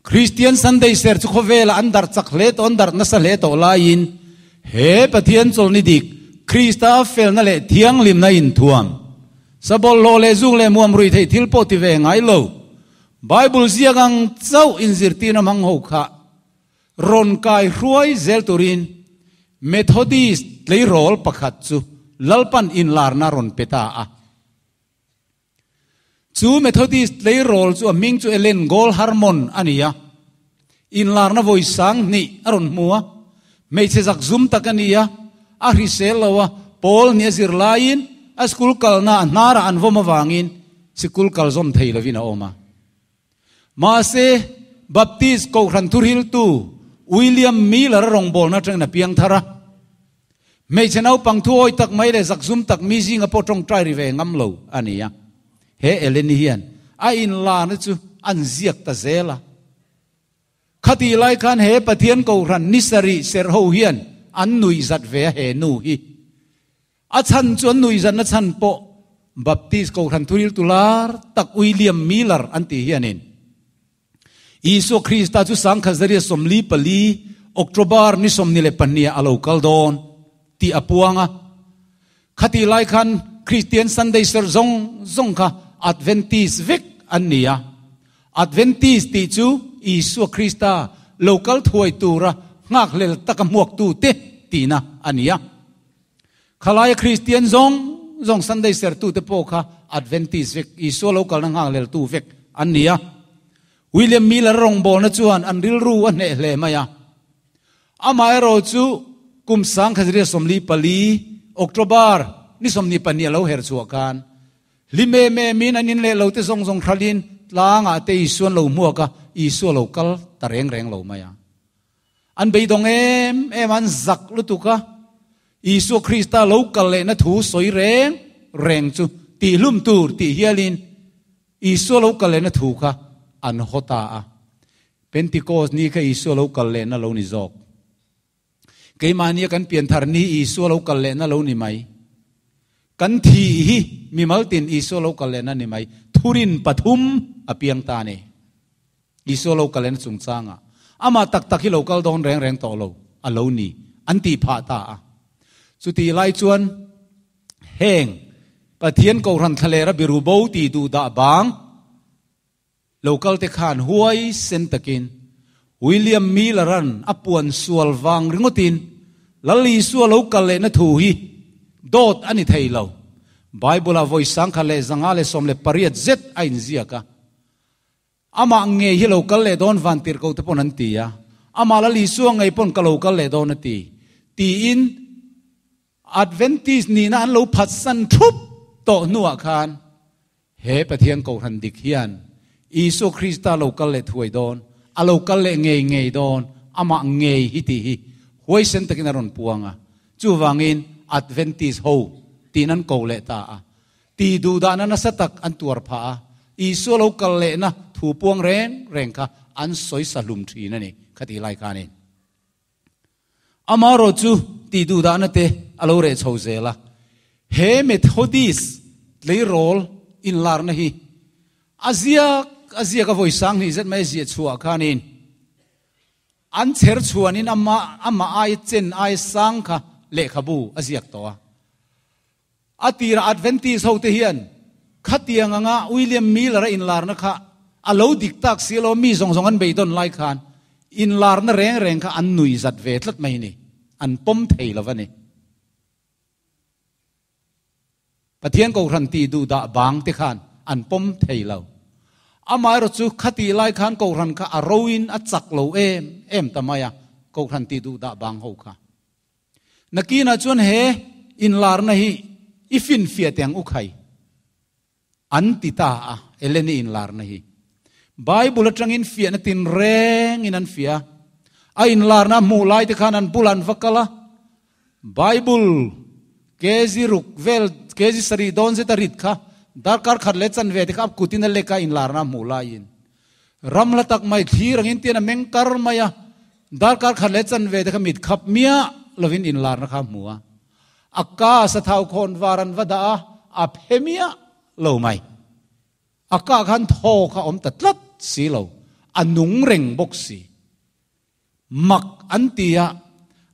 Kristian Sunday ser chu khawvelah an darh chak hle tawh, an darh nasa hle tawh laiin he Pathian chawlhni dik, Krista felna leh thianghlimna inthuam, sabawlhhlawh leh zuk leh muam rui theih thil pawh ti ve ngai lo, Bible ziak ang chauh inzirtirna hmang ho kha rawn kai hruai zel turin Methodist tleirawl pakhat chu Lalpan inlarna rawn pe ta a. Chu Methodist tleirawl chu a hming chu Ellen Gold Harmon a ni a. Inlarna vawi sang hnih a rawn hmu a. Hmeichhe zak zum tak a ni a, a hrisel lo a, Paul nih a zir laiin a school kalna a hnarah an vawm avangin sikul kal zawm thei lovin a awm a. Mahse, Baptist Kohhran thuhriltu William Miller-a rawngbawlna atangin a piang thar a. Hmeichhe naupang thuawi tak mai leh zakzum tak mi zinga pawh tawngtai ri ve ngam lo a ni a. He Eleni hian a inlarna chu an ziak ta zel a. Khatih lai khan he Pathian Kohhran ni sarih serh ho hian an nuihzat ve a he nu hi. A chhan chu an nuihzatna chhan pawh Baptist Kohhran thuriltu lar tak William Miller an tih hianin Isua Krista chu Sangkhazaria 44 October ni 22 ah a lo kal dawn tih a puang a. Khatih lai khan Kristian Sunday serh zawng zawng kha Adventist vek an ni a. Adventist tih chu Isua Krista lo kal thuai tura nghakhlel taka hmuaktute tihna a ni a. Khalaia Kristian zawng zawng Sunday serhtute pawh kha Adventist vek, Isua lo kalna nghakhleltu vek an ni a. William Miller rawngbawlna chuan an rilru a hneh hle mai a. Amaherawhchu kum 1944 October ni 22 a lo her chhuah khan hlim em emin an inleh lo te zawng zawng hralhin tlangah te Isua an lo hmuak a, Isua lo kal ta reng reng lo mai a. An beidawng em em a, an zak lutuk a, Isua Krista lo kal lehna thu sawi reng reng chu tihhlum tur tih hialin Isua lo kal lehna thu kha an haw ta a. Pentikos ni kha Isua lo kal lehna lo ni zawk. Keimahnia kan pianthar ni Isua lo kal lehna lo ni mai. Kan thih hi mimal tin Isua lo kal lehna ni mai. Thurin pathum a piang ta a ni. Isua lo kal lehna chungchangah amah tak tak hi lo kal dawn reng reng tawh lo a lo ni an tih phah ta a. Chutih lai chuan heng Pathian Kohhran thlalera biru bo tih duh dah bang Lo kal te khan huai sen takin William Miller-a'n a puan sual vang ringawtin Lal Isua lo kal lehna thu hi dawt a ni thei lo. Bible-ah vawi 1018 zet a inziak a. Amah ngei hi lo kal leh dawn van tirhko te pawn an ti a. Amah Lal Isua ngei pawn ka lo kal leh dawn a ti. Tiin Adventist nihna an lo phatsan thup tawh hnuah khan he Pathian Kohhran dik hian Isua Krista lo kal leh thuai dawn, a lo kal leh ngei ngei dawn, amah ngei hi tih hi huaisen takin a rawn puang a. Chuvangin Adventist ho tiin an ko leh ta a. Tih duhdahna nasa tak an tuar phah a, Isua lo kal lehna thu puang reng reng kha an sawi sa hlum thin a ni khatih lai khanin. Amaherawh chu tih duhdahna te a lo reh chho zel a. He Methodist tleirawl inlarna hi a ziak a ziak a vawi sanghnih zet mai a ziah chhuah khanin an chher chhuanin ama amah ai chen ai sang kha lehkhabu a ziak tawh a. A tirah Adventist hote hian khatiang anga William Miller-a inlarna kha a lo dik tak si lo, mi zawng zawng an beidawn lai khan inlarna reng reng kha an nui zat ve tlat mai ni, an pawm thei lo va ni. Pathian Kohhran tih duh dah bang te khan an pawm thei lo. Amaherawh chu khatih lai khan Kohhran kha a roin a chak lo em em ta mai a, Kohhran tih duh dah bang ho kha. Nakinah chuan he inlarna hi i finfiah teh ang u khai an ti ta a, Eleni inlarna hi. Bible atangin fiahna tinrengin an fiah a, a inlarna a hmuh lai te khan an bulah an va kal a, Bible kg ruk vel, kg sarih dawn zet a rit kha darkar khat leh chanve te kha a kutin a lek a inlarna a hmuh laiin. Ram hla tak mai thlir angin tian a meng kar mai a, darkar khat leh chanve te kha mit khap miah lovin inlarna kha a hmu a. A ka sathau khawn var an va dah a, a phe miah lo mai. A kah khan thaw kha awm ta tlat si lo, a nung reng bawk si. Mak an ti a,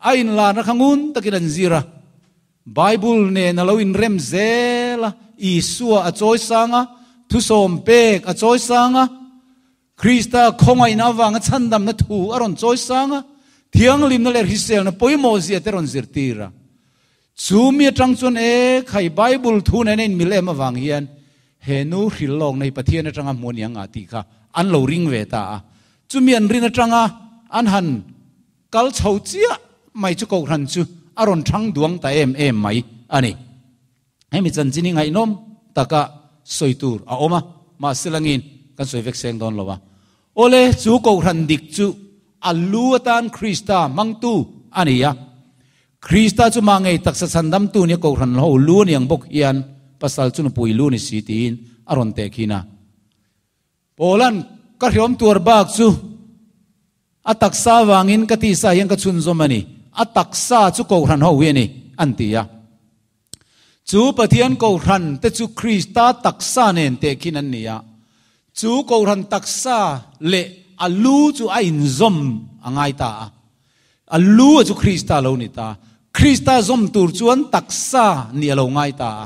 a inlarna kha ngun takin an zir a. Bible nen a lo inrem zel a, Isua a chawi sang a, thusawm pek a chawi sang a, Krista khawngaihna avanga chhandamna thu a rawn chawi sang a, thianghlimna leh hriselna pawimawh zia te rawn zirtir a. Chu mi atang chuan e khai Bible thu nen a inmil em avang hian he nu hril lawkna hi Pathian atanga hmu a ni ang a tih kha an lo ring ve ta a. Chumi an rin atanga an han Kal chho chiah mai chu Kohhran chu a rawn thang duang ta em em mai a ni. Hemi chanchin hi ngaihnawm taka sawi tur a awm a, mahse langin kan sawi vek seng dawn lo a. Awle, chu Kohhran dik chu a lu atan Krista hmangtu a ni a. Krista chu mah ngei taksa chhandamtu nia Kohhran ho lu a ni ang bawk hian pasal chu nupui lu ni si tiin a rawn tehkhin a. Paula'n ka hriawm tuar bak chu a taksa vangin ka tisa hian ka chhunzawm a ni, a taksa chu Kohhran ho hi a ni, an ti a. Chu Pathian Kohhran te chu Krista taksa nen tehkhin an ni a, chu Kohhran taksa leh a lu chu a inzawm a ngai ta a. A lu a chu Krista lo ni ta. Krista zawm tur chuan taksa nih a lo ngai ta a.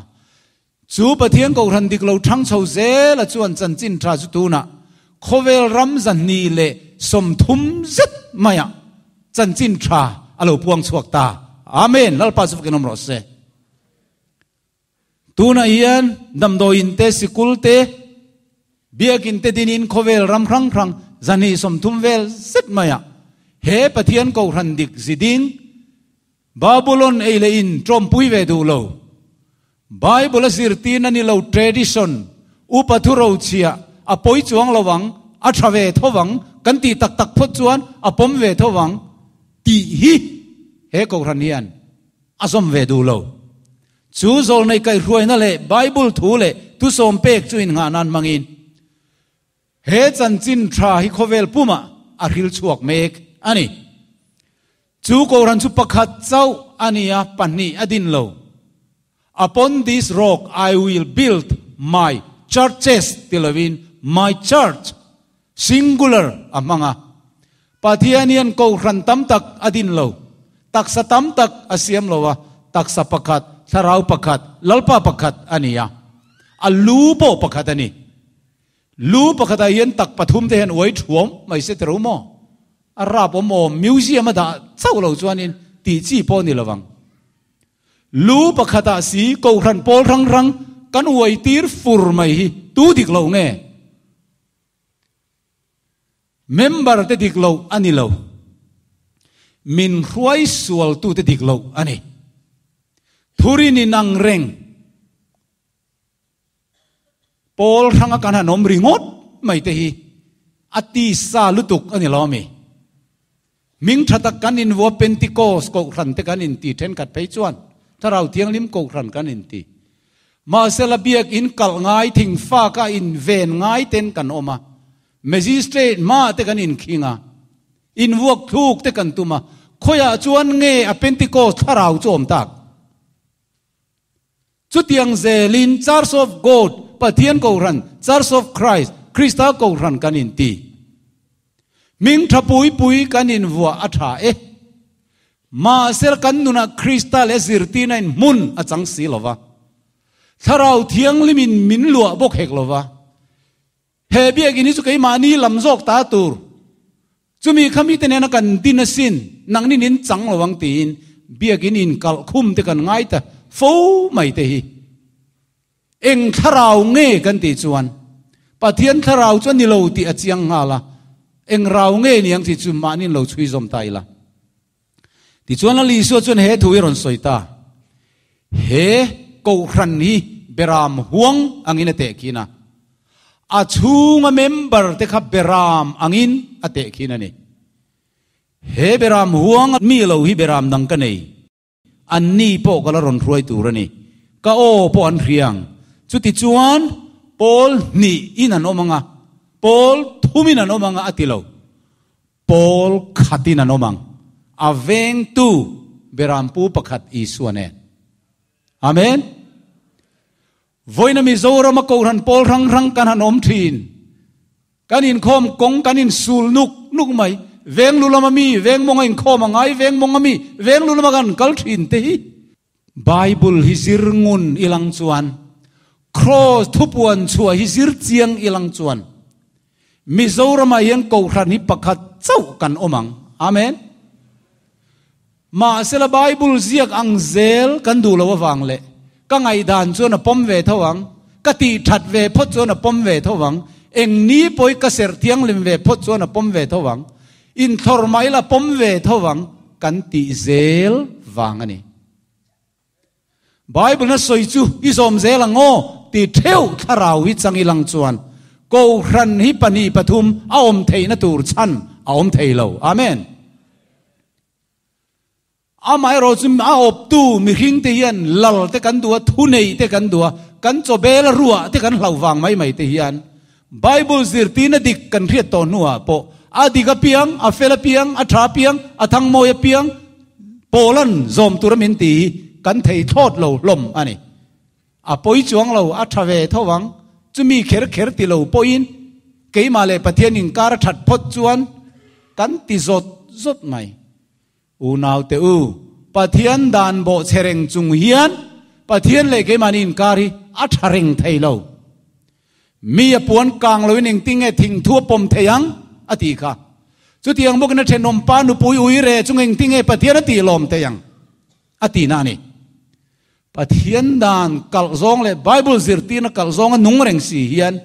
Chu Pathian Kohhran dik lo thang chho zela chuan chanchin tha chu tunah khawvel ram 230 zet maiah chanchin tha a lo puang chhuak ta. Amen. Lalpa chu fakin awm rawh se. Tunah hian damdawiin te, sikul te, biakin te dinin khawvel ram hrang hrang 230 vel zet maiah he Pathian Kohhran dik ziding Babulon ei leh in tawmpui ve duh lo. Bible a zirtirna ni lo tradition, upa thu rochhiah, a pawi chuang lo ang, a tha ve tho vang, kan tih tak tak phawt chuan a pawm ve tho vang tih hi he Kohhran hian a zawm ve duh lo. Chu zawlnei kaihhruaina leh Bible thu leh thusawm pek chu innghah nan hmangin He chanchin tha hi khawvel pumah a hril chhuak mek a ni. Chu Kohhran chu pakhat chauh a ni a, pahnih a din lo. Upon this rock I will build my churches ti lovin my church, singular, a hmang a. Pathian hian Kohhran tam tak a din lo. Taksa tam tak a siam lo a, taksa pakhat, thlarau pakhat, Lalpa pakhat a ni a. A lu pawh pakhat a ni. Lu pakhatah hian tak pathum te hian uai thuam mai se tiro maw? A rap awm awm museum a dah chauh lo chuanin tih chi pawh ni lovang. Lu pakhatah si Kohhran pawl hrang hrang kan uai tir fur mai hi tu dik lo nge? Member te dik lo a ni lo. Min hruai sual tu te dik lo a ni. Thurin in ang reng. Pawl hranga kan han awm ringawt mai te hi a tisa lutuk a ni lo ami? Hming tha tak kan invuah Pentecost Kohhran te kan inti thenkhat phei chuan Thlarau Thianghlim Kohhran kan inti. Mahsela biakin kalh ngai thingfaka inven ngai ten kan awm a, Magistrate hmaah te kan inkhing a, invuak thluk te kan tum a, khawiah chuan nge a Pentecost Thlarau chu awm tak? Chutiang zelin Church of God, Pathian Kohhran, Church of Christ, Krista Kohhran kan inti. Hming tha pui pui kan invuah a tha e. Mahse kan nunah Krista leh zirtirna in hmun a chang si lo va. Thlarau Thianghlimin min luah bawk hek lo va. He biakinn hi chu keimahni lam zawk ta tur, chumi kha mite nena kan din asin, nangni nin chang lo ang tiin biakinn inkalh khum te kan ngai ta fo mai te hi. Eng thlarau nge kan tih chuan Pathian thlarau chu a ni lo tih a chiang nghal a, eng rau nge ni ang tih chu mahni lo chhui zawm ta ila. Tichuan Lal Isua chuan he thu hi rawn sawi ta, He Kohhran hi Beram huang angin a tehkhin a, a chhunga member te kha Beram angin a tehkhin a ni. He Beram huang mi lo hi Beram dang ka nei, anni pawh ka la rawn hruai tur a ni, ka aw pawh an hriang. Chutichuan pawl hnih in an awm ang a, pawl thum in an awm ang a, a ti lo. Pawl khatin an awm ang, a vengtu Berampu pakhat Isua nen. Amen. Vawiina Mizorama Kohhran pawl hrang hrang kan han awm thin. Kan inkhawm kawng kan insul nuk nuk mai. Veng lu lama mi, veng mawnga inkhawm a ngai, veng mawnga mi, veng lu lama kan kal thin te hi. Bible hi zir ngun ilang chuan, Kraws thupuan chhuah hi zir chiang ilang chuan, Mizoramah hian Kohhran hi pakhat chauh kan awm ang. Amen. Mahsela Bible ziak ang zel kan duh lo avang leh ka ngaihdan chuan a pawm ve tho ang, ka tih that ve phawt chuan a pawm ve tho ang, eng ni pawhi ka serh thianghlim ve phawt chuan a pawm ve tho ang, inthlawr mai la pawm ve tho ang kan tih zel vang a ni. Bible na sawi chu i zawm zel ang aw ti theuh thlarau hi chang ilang chuan Kohhran hi pahnih pathum a awm theihna tur chhan a awm thei lo. Amen. Amaherawh chu a awptu mihring te hian lal te kan duh a, thunei te kan duh a, kan chawbel a ruah te kan hlauh vang mai mai te hian Bible zirtirna dik kan hriat tawh hnuah pawh a dik apiang, a fel apiang, a tha apiang, a thangmawi apiang Paula'n zawm tura min ti hi kan thei thlawt lo hlawm a ni. A pawi chuang lo, a tha ve tho ang. Chumi kher kher ti lo pawhin keimah leh Pathian inkar a that phawt chuan kan ti zawt zawt mai. Unaute u, Pathian dan bawh chhe reng chung hian Pathian leh keimahni inkar hi a tha reng thei lo. Mi a puan kang loin engtinge thingthu a pawm thei ang? a ti kha. Chutiang bawkin a thenawm pa nupui ui re chung engtinge Pathian a tih lawm thei ang? a tihna a ni. Pathian dan kalh zawng leh Bible zirtirna kalh zawnga nung reng si hian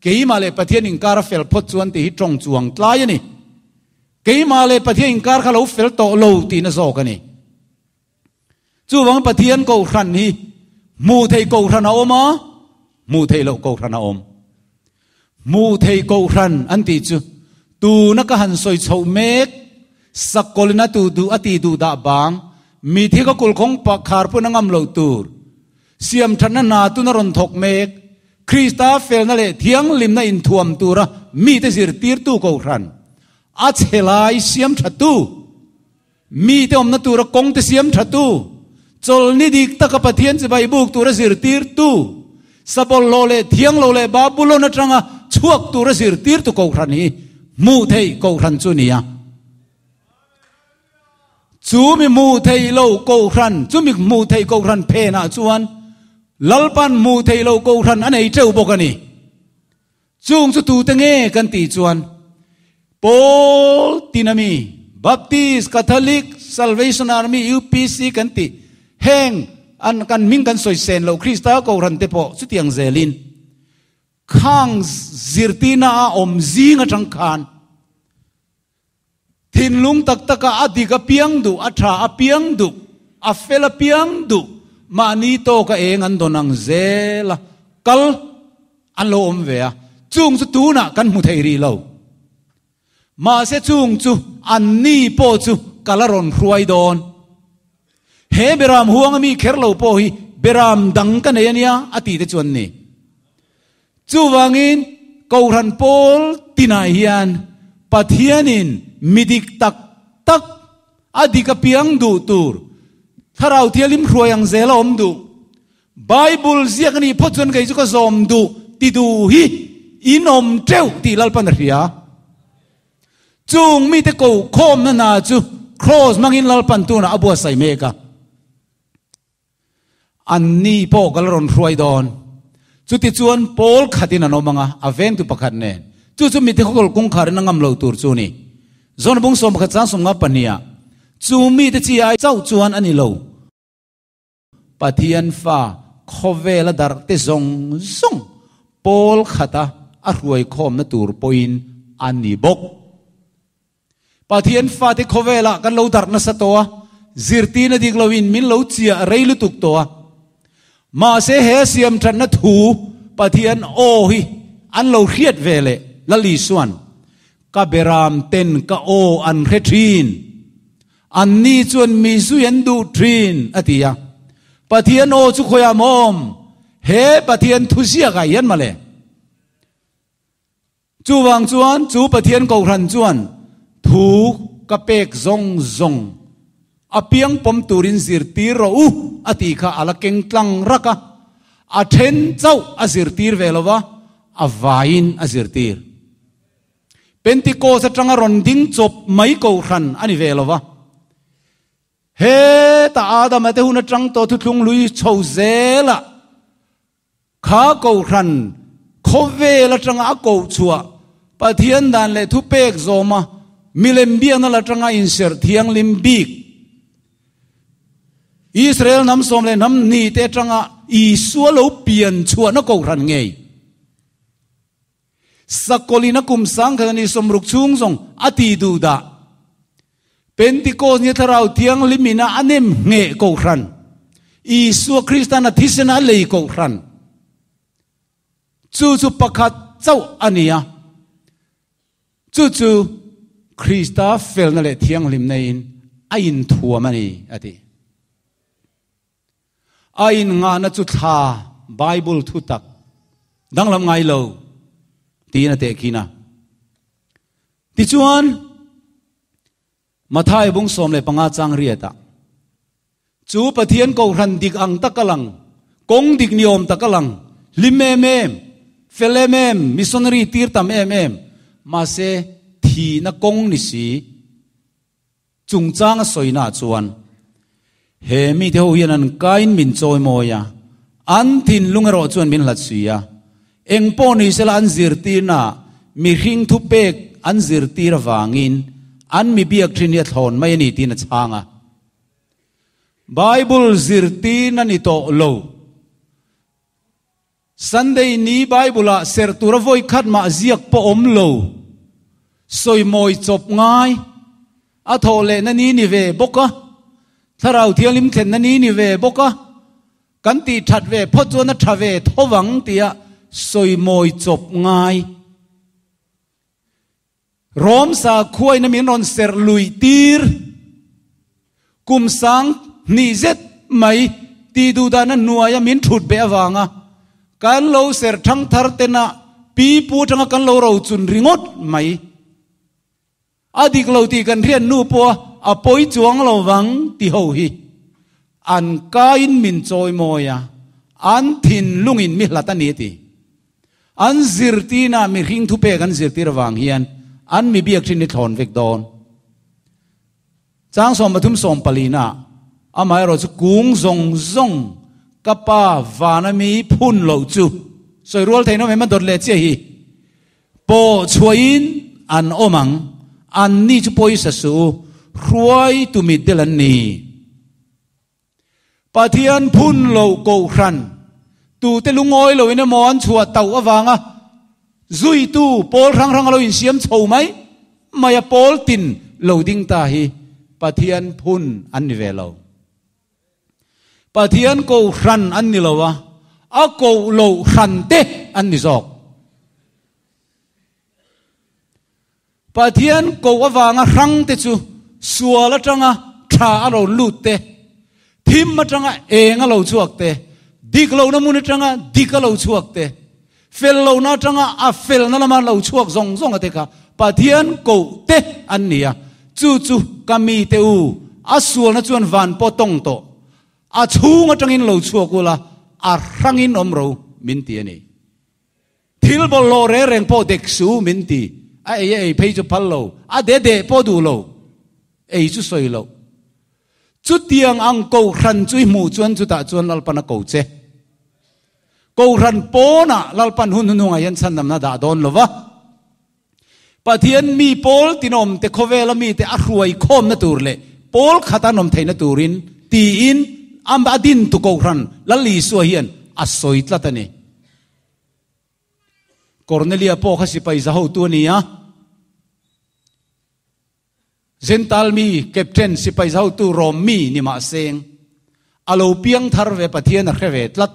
keimah leh Pathian inkar a fel phawt chuan tih hi tawng chuang tlai a ni. Keimah leh Pathian inkar kha lo fel tawh lo tihna zawk a ni. Chuvang Pathian kohhran hi hmuh theih kohhran a awm a, hmuh theih loh kohhran a awm. Hmuh theih kohhran an tih chu tuna ka han sawi chhoh mek, sakawlin a tu duh a tih duh dah bang, mithi ka kulkhawng pa khar pawn a ngam loh tur, siamthatna hna tuna rawn thawk mek, Krista felna leh thianghlimna inthuam tura mite zirtirtu kohhran, a chhe lai siamthatu, mite awmna tura kawngte siamthatu, chawlhni dik taka Pathian chibai buk tura zirtirtu, sabawlhhlawh leh thianglo leh Babulon atanga chhuak tura zirtirtu kohhran hi hmuh theih kohhran chu nia. Chu mi hmuh theih loh kohhran, chu mi hmuh theih kohhran phenah chuan Lalpan hmuh theih loh kohhran a nei teuh bawk a ni. Chung chu tute nge kan tih chuan Pawl tin ami, Baptist, Catholic, Salvation Army, UPC kan tih heng an kan hming kan sawi sen loh Krista Kohhran te pawh chutiang zelin khang zirtirna a awm zing atang khan Thinlung tak taka a dik a piang duh, a tha a piang duh, a fel a piang duh, mahni tawka eng an dawn ang zel a, kal an lo awm ve a, chung chu tunah kan hmu thei rih lo. Mahse chung chu anni pawh chu kal a rawn hruai dawn. He beram huanga mi kher lo pawh hi beram dang ka nei a nia a tih te chu an ni. Chuvangin, Kohhran pawl tinah hian Pathianin mi dik tak tak, a dik apiang duh tur, Thlarau Thianghlim hruai ang zel a awm duh. Bible ziak a nih phawt chuan kei chu ka zawm duh ti duh hi in awm teuh tih Lalpan a hria. Chung mite ko khawmna hna chu Kraws hmangin Lalpan tunah a buatsaih mek a. Anni pawh ka la rawn hruai dawn. Chutichuan pawl khatin an awm ang a, a vengtu pakhat nen. Chu chu mite khawkawl kawngkharin a ngam lo tur chu a ni. Zawn bung 11 chang 52 ah, Chu mite chi ai chauh chuan a ni lo. Pathian fa khawvela darh te zawng zawng pawl khata a hruai khawmna tur pawhin a ni bawk. Pathian fate khawvelah kan lo darh nasa tawh a, zirtirna dik loin min lo chiah rei lutuk tawh a. Mahse he siamthatna thu Pathian aw hi an lo hriat ve leh Lal Isuan, Ka beram ten ka aw an hre thin, anni chuan mi zui an duh thin, a ti a. Pathian aw chu khawiah maw awm? He Pathian thuziakah hian mawle. Chuvang chuan chu Pathian Kohhran chuan thu ka pek zawng zawng a piang pawm turin zirtir rawh u a tih kha a la keng tlang rak a, a then chauh a zirtir ve lo va, a vaiin a zirtir. Pentecost atanga rawn ding chawp mai Kohhran a ni ve lo va. Heta Adama te hun atang tawh thuthlung lui chho zelah Kha Kohhran khawvel atanga a koh chhuah Pathian dan leh thupek zawma milem biakna la atanga inserh thianghlim bik Israel hnam sawm leh hnam hnih te atanga Isua lo pian chhuahna Kohhran ngei Sakawlin a kum sangkhat a ni sawmruk chhung zawng a ti duh dah. Pentecost ni Thlarau Thianghlim in a a nem ngheh Kohhran. Isua Kristan a thisen a lei Kohhran. Chu chu pakhat chauh a ni a. Chu chu Krista felna leh thianghlimna in a inthuam a ni, a ti. A innghahna chu thla Bible thu tak danglam ngai lo tiin a tehkhin a. Tichuan, Mathai bung 15 chang riatah, Chu Pathian Kohhran dik ang tak a lang, kawng dik ni awm tak a lang, hlim em em, fel em em, missionary tir tam em em, mahse thihna kawng ni si, Chungchanga sawina chuan. He mite ho hian an kain min chawimawi a, an thinlung erawh chuan min hlat si a. Eng pawh ni sela an zirtirna mihring thupek an zirtir avangin an mi biak thin hi a thlawn mai a ni tiin a chhang a. Bible zirtirna ni tawh lo. Sunday ni Bible ah serh tura vawi khat mah ziak pawh awm lo. Sawimawi chawp ngai. A thawh lehna ni ni ve bawk a. Thlarau Thianghlim thlenna ni ni ve bawk a. Kan tih that ve phawt chuan a tha ve tho vang tia sawimawi chawp ngai. Rom sakhuaina min rawn serh luih tir kum sang hnih zet mai tih duh dahna hnuaia min thut beh avanga kan lo serh thang thar tena pi pu atanga kan lo rochun ringawt mai. A dik lo tih kan hriat hnu pawha a pawi chuang lo vang ti ho hi an kain min chawimawi a, an thinlungin mi hlat a ni a ti. An zirtirna mihring thupek an zirtir avang hian an mi biak thin hi thlawn vek dawn. Chang 33 14 ah amaherawh chu kung zawng zawng ka pa vana mi phun loh chu sawi rual theih nawm em a dawt leh chiah hi pawh chhuahin an awm ang, an ni chu pawisa suh u, hruaitu mitdel an ni. Pathian phun lo kohhran tute lungawi loin emaw an chhuah tauh avanga zuitu pawl hrang hrang a lo insiam chho mai mai a, pawl tin lo ding ta hi Pathian phun an ni ve lo. Pathian kohhran an ni lo a, a koh loh hran te an ni zawk. Pathian koh avanga hrang te chu sual atanga tha a lo lut te, thim atanga eng a lo chhuak te, dik lohna hmun atanga dik a lo chhuak te, fel lohna atanga a felna lama lo chhuak zawng zawng a te kha Pathian koh te an ni a. Chu chu ka mite u, a sualna chuan van pawh tawng tawh, a chhung atangin lo chhuak ula, a hrangin awm ro min ti a ni. Thil bawlhhlawh reng reng pawh dek su min ti. A ei a ei phei chu phal lo, a de deh pawh duh lo, ei chu sawi loh. Chutiang ang Kohhran chu i hmuh chuan chutah chuan Lalpan a ko che. Kohhran pawnah Lalpan hun hnuhnungah hian chhandamna dah dawn lo va. Pathian mi pawl tinawm te khawvela mite a hruai khawmna tur leh pawl khat an awm theihna turin tiin a dintu Kohhran Lal Isua hian a sawi tlat a ni. Kornelia pawh kha sipai za hotu a ni a. Zental mi captain sipai za hotu Rom mi ni mah seng a lo piang thar ve Pathian a hre ve tlat.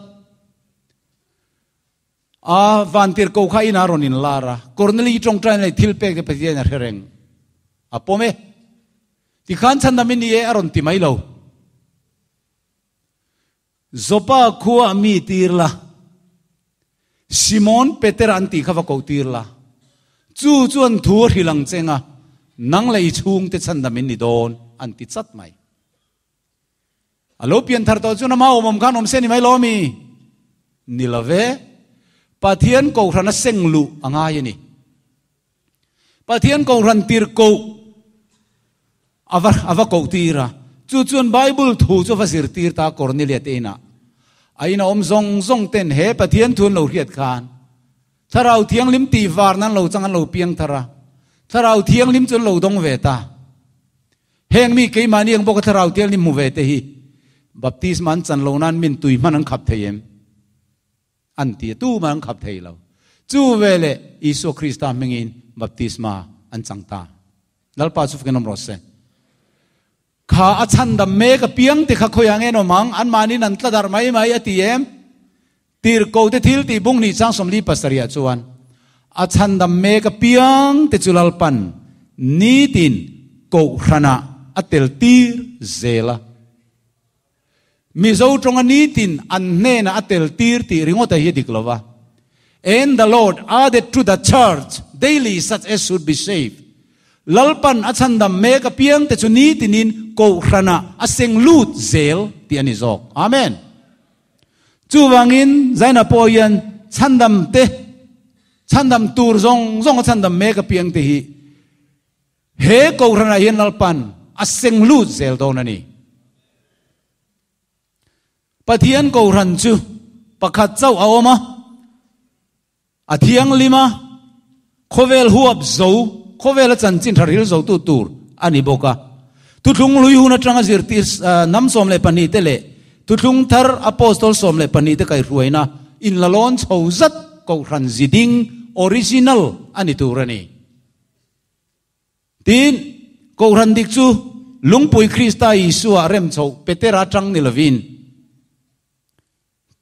A vantir ko kha inah rawn inlar a, Korneli tawngtai leh thil pek te Pathian a hre reng. A pawm e. Tikhan chhandam i ni e a rawn ti mai lo. Joppa khua mi tir la, Simon Peter an tih kha va koh tir la, chu chuan thu a hrilh ang cheng a, nang leh i chhungte chhandam in ni dawn an ti chat mai. A lo pian thar tawh chuan ama awm awm khan awm se ni mai lo ami? Ni lo ve. Pathian kohhran a seng luh a ngai a ni. Pathian kohhran tir koh a va a va koh tir a, chu chuan Bible thu chu a va zirtir ta Cornelia te inah. A ina awm zawng zawng ten he Pathian thu an lo hriat khan Thlarau Thianghlim tih varna an lo chang an lo piang thar a, Thlarau Thianghlim chu an lo dawng ve ta. Heng mi keimahni ang bawka Thlarau Thianghlim hmu ve te hi baptisma an chan lo nan min tui hman an khap thei em? An ti a, tumah an khap thei lo. Chu veleh Isua Krista hmingin baptisma an chang ta. Lalpa chu fakin awm rawh se. Kha a chhandam mek apiang te kha khawiah nge an awm ang? Anmahniin an tla darh mai mai a ti em? Tirhkoh te thil tih bung hnih chang 47 ah chuan a chhandam mek apiang te chu Lalpan nitin kohhranah a tel tir zel a. Mizo tawnga nitin an hnenah a tel tir tih ringawt a hi a dik lo va. And the Lord added to the church daily such as should be saved. Lalpan a chhandam mek apiang te chu nitinin kohhranah a seng lut zel tih a ni zawk. Amen. Chuvangin Zaina pawh hian chhandam te, chhandam tur zawng zawng a chhandam mek apiang te hi He Kohhranah hian Lalpan a seng lut zel dawn a ni. Pathian Kohhran chu pakhat chauh a awm a, a thianghlim a, khawvel huap zo, khawvela chanchin tha ril zotu tur a ni bawk a. Thuthlung hlui hun atanga zirtir hnam 12 te leh Thuthlung thar Apostol 12 te kaihruaina inlalawn chho zat Kohhran ziding, original, a ni tur a ni. Tin, Kohhran dik chu Lungpui Krista Isua rem chhoh Petera atang ni lovin.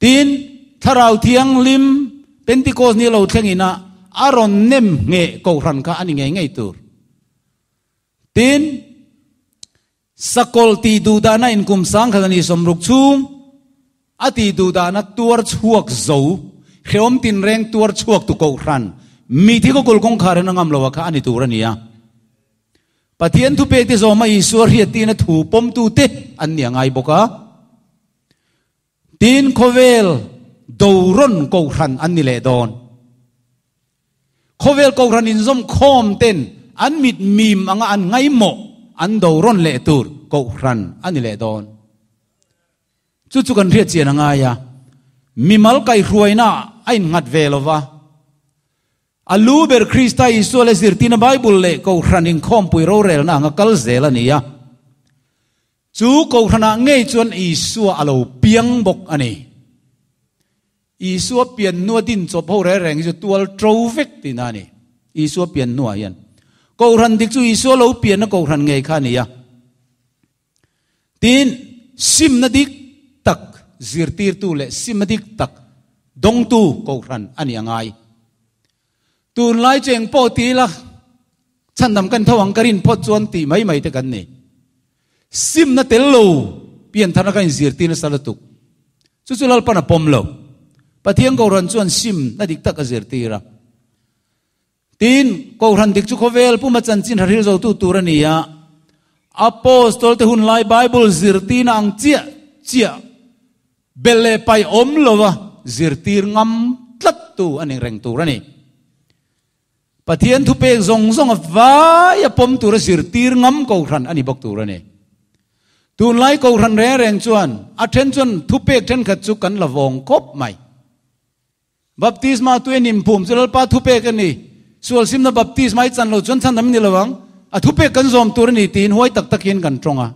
Tin, Thlarau Thianghlim Pentecost ni lo thlengin a a rawn nem ngheh Kohhran kha a ni ngei ngei tur. Tin, Sakawlh tih duhdahna in kum 10,000 ni 60 chhung a tih duhdahna tuar chhuak zo, hrehawm tinreng tuar chhuak tu Kohhran mi thi kawkul kawngkhar in a ngam lo a kha a ni tur a ni a. Pathian thupek te zawma Isua hriattirna thu pawmtu te an ni a ngai bawk a. Tin, khawvel dorawn Kohhran an ni leh dawn. Khawvel Kohhran inzawm khawm ten an mit mim anga an ngaihmawh an dorawn leh tur Kohhran a ni leh dawn. Chu chu kan hriat chian a ngai a, mimal kaihhruaina a innghat ve lo va. A lu ber Krista Isua leh zirtirna Bible leh Kohhran inkhawmpui rorelna anga kal zel a ni a. Chu Kohhranah ngei chuan Isua a lo piang bawk a ni. Isua pian hnua din chawp ho reng reng hi chu tual ṭo vek tihna a ni. Isua pian hnuah hian. Kohhran dik chu Isua lo pianna Kohhran ngei kha a ni a. Tin, simna dik tak zirtirtu leh simna dik tak dawngtu Kohhran a ni a ngai. Tunlai chu eng pawh ti ila, chhandam kan tho ang ka rin phawt chuan tih mai mai te kan ni. Simna tel lo pian tharna kan inzirtir nasa lutuk. Chu chu Lalpan a pawm lo. Pathian Kohhran chuan simna dik tak a zirtir a. Tin, Kohhran dik chu khawvel puma chanchin hrarhil zotu tur a ni a. Apostol te hun lai Bible zirtirna ang chiah chiah Belh leh paih awm lova zirtir ngam tlattu a ni reng tur a ni. Pathian thupek zawng zawng a vai a pawm tura zirtir ngam Kohhran a ni bawk tur a ni. Tunlai Kohhran reng reng chuan a then chuan thupek thenkhat chu kan la vawng khawp mai. Baptisma tu en inphum chu Lalpa thupek a ni. Sual simna baptisma i chan lo chuan chhan am ni lo ang. A thupek kan zawm tur a ni tiin huai tak takin kan tawng a.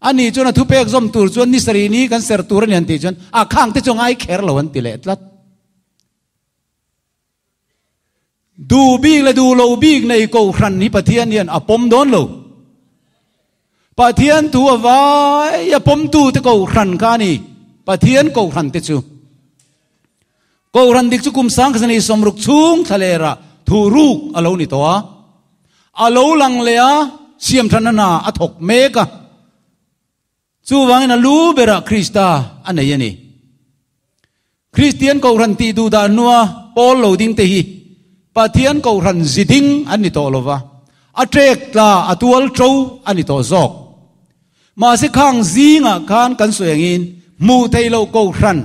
Ani chuan a thupek zawm tur chuan ni sarih ni kan ser tur a ni an tih chuan a khang te chu ngai kher lo an ti leh tlat. Duh bik leh duh lo bik nei Kohhran hi Pathian hian a pawm dawn lo. Pathian thu a vai a pawmtu te Kohhran kha a ni. Pathian Kohhran te chu. Kohhran dik chu kum 1060 chhung thlalera thu ruk a lo ni tawh a. A lo lang leh a, siamthanna hna a thawk mek a. Chuvangin a lu berah Krista a nei a ni. Kristian Kohhran tih duh dah hnua pawl lo ding te hi Pathian Kohhran zi ding an ni tawh lo va, a ṭek tla a tual ṭo a ni tawh zawk. Mahse khang zingah khan kan sawi angin hmuh theih loh Kohhran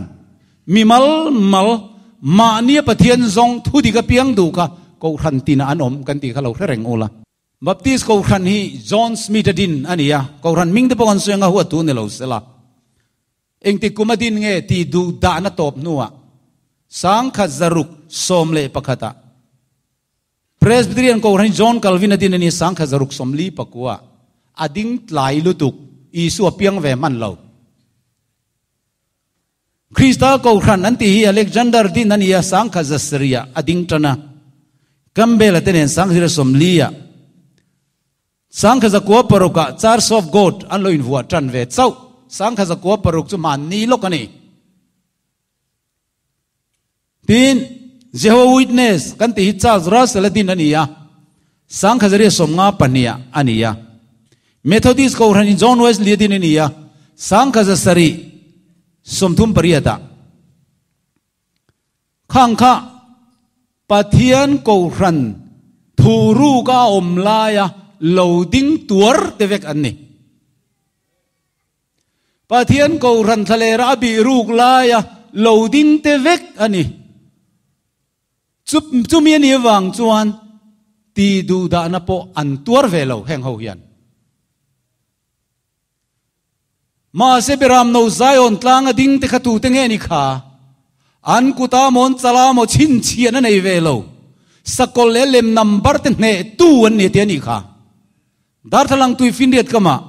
mimal mal mahnia Pathian zawng thu dik apiang duh kha Kohhran tinah an awm kan tih kha lo hre reng ula. Baptist Kohhran hi John Smith a din a ni a, Kohhran hming te pawh kan sawi anga huat tu ni lo sela. Engtik kum a din nge tih duh dahna tawp hnuah 1611 ah Presbyterian Kohhran hi John Calvin a din a ni, 1649 ah a ding tlai lutuk, Isua piang ve hman lo. Krista Kohhran an tih hi Alexander din a ni a, 1700 ah a ding tan a, Campbell-a te nen 1940 ah 1906 ah Church of God an lo invuah tan ve chauh. 1906 chu hmanni lawk a ni. Tin, Jehovah Witness kan tih hi Charles Russell a din a ni a, 1952 ah a ni a. Methodist Kohhran hi John Wesley a din a ni a, 1738 ah. Khang kha Pathian Kohhran thu ruk a awm laia lo ding tuar te vek an ni. Pathian Kohhran thlalera a bih ruk laia lo ding te vek a ni. Chumi a nih avang chuan ti duhdahna pawh an tuar ve lo heng ho hian. Mahse Beram no Zion tlanga ding te kha tute nge ni kha? An kuta maw an chala maw chhinchhiahna nei ve lo. Sakawlh leh lem number te hneh tu an ni ti a nih kha. Darthlalang tui finriat kamah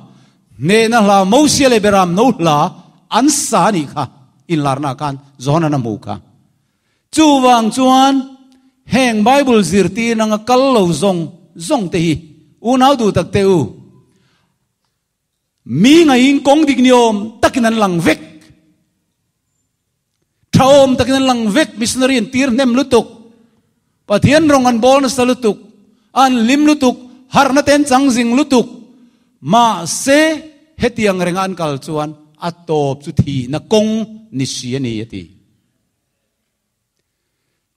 hnehna hla Mosia leh Beram no hla an sa a nih kha inlarna khan Johanan a hmuh kha. Chuvang chuan heng Bible zirtir anga kal lo zawng zawng te hi unau duh tak te u, Mi ngaiin kawng dik ni awm takin an lang vek. Tha awm takin an lang vek. Missionary an tir hnem lutuk. Pathian rawng an bawl nasa lutuk. An hlim lutuk. Harhna te an chang zing lutuk. Mahse, hetiang renga an kal chuan a tawp chu thihna kawng ni si a ni, a ti.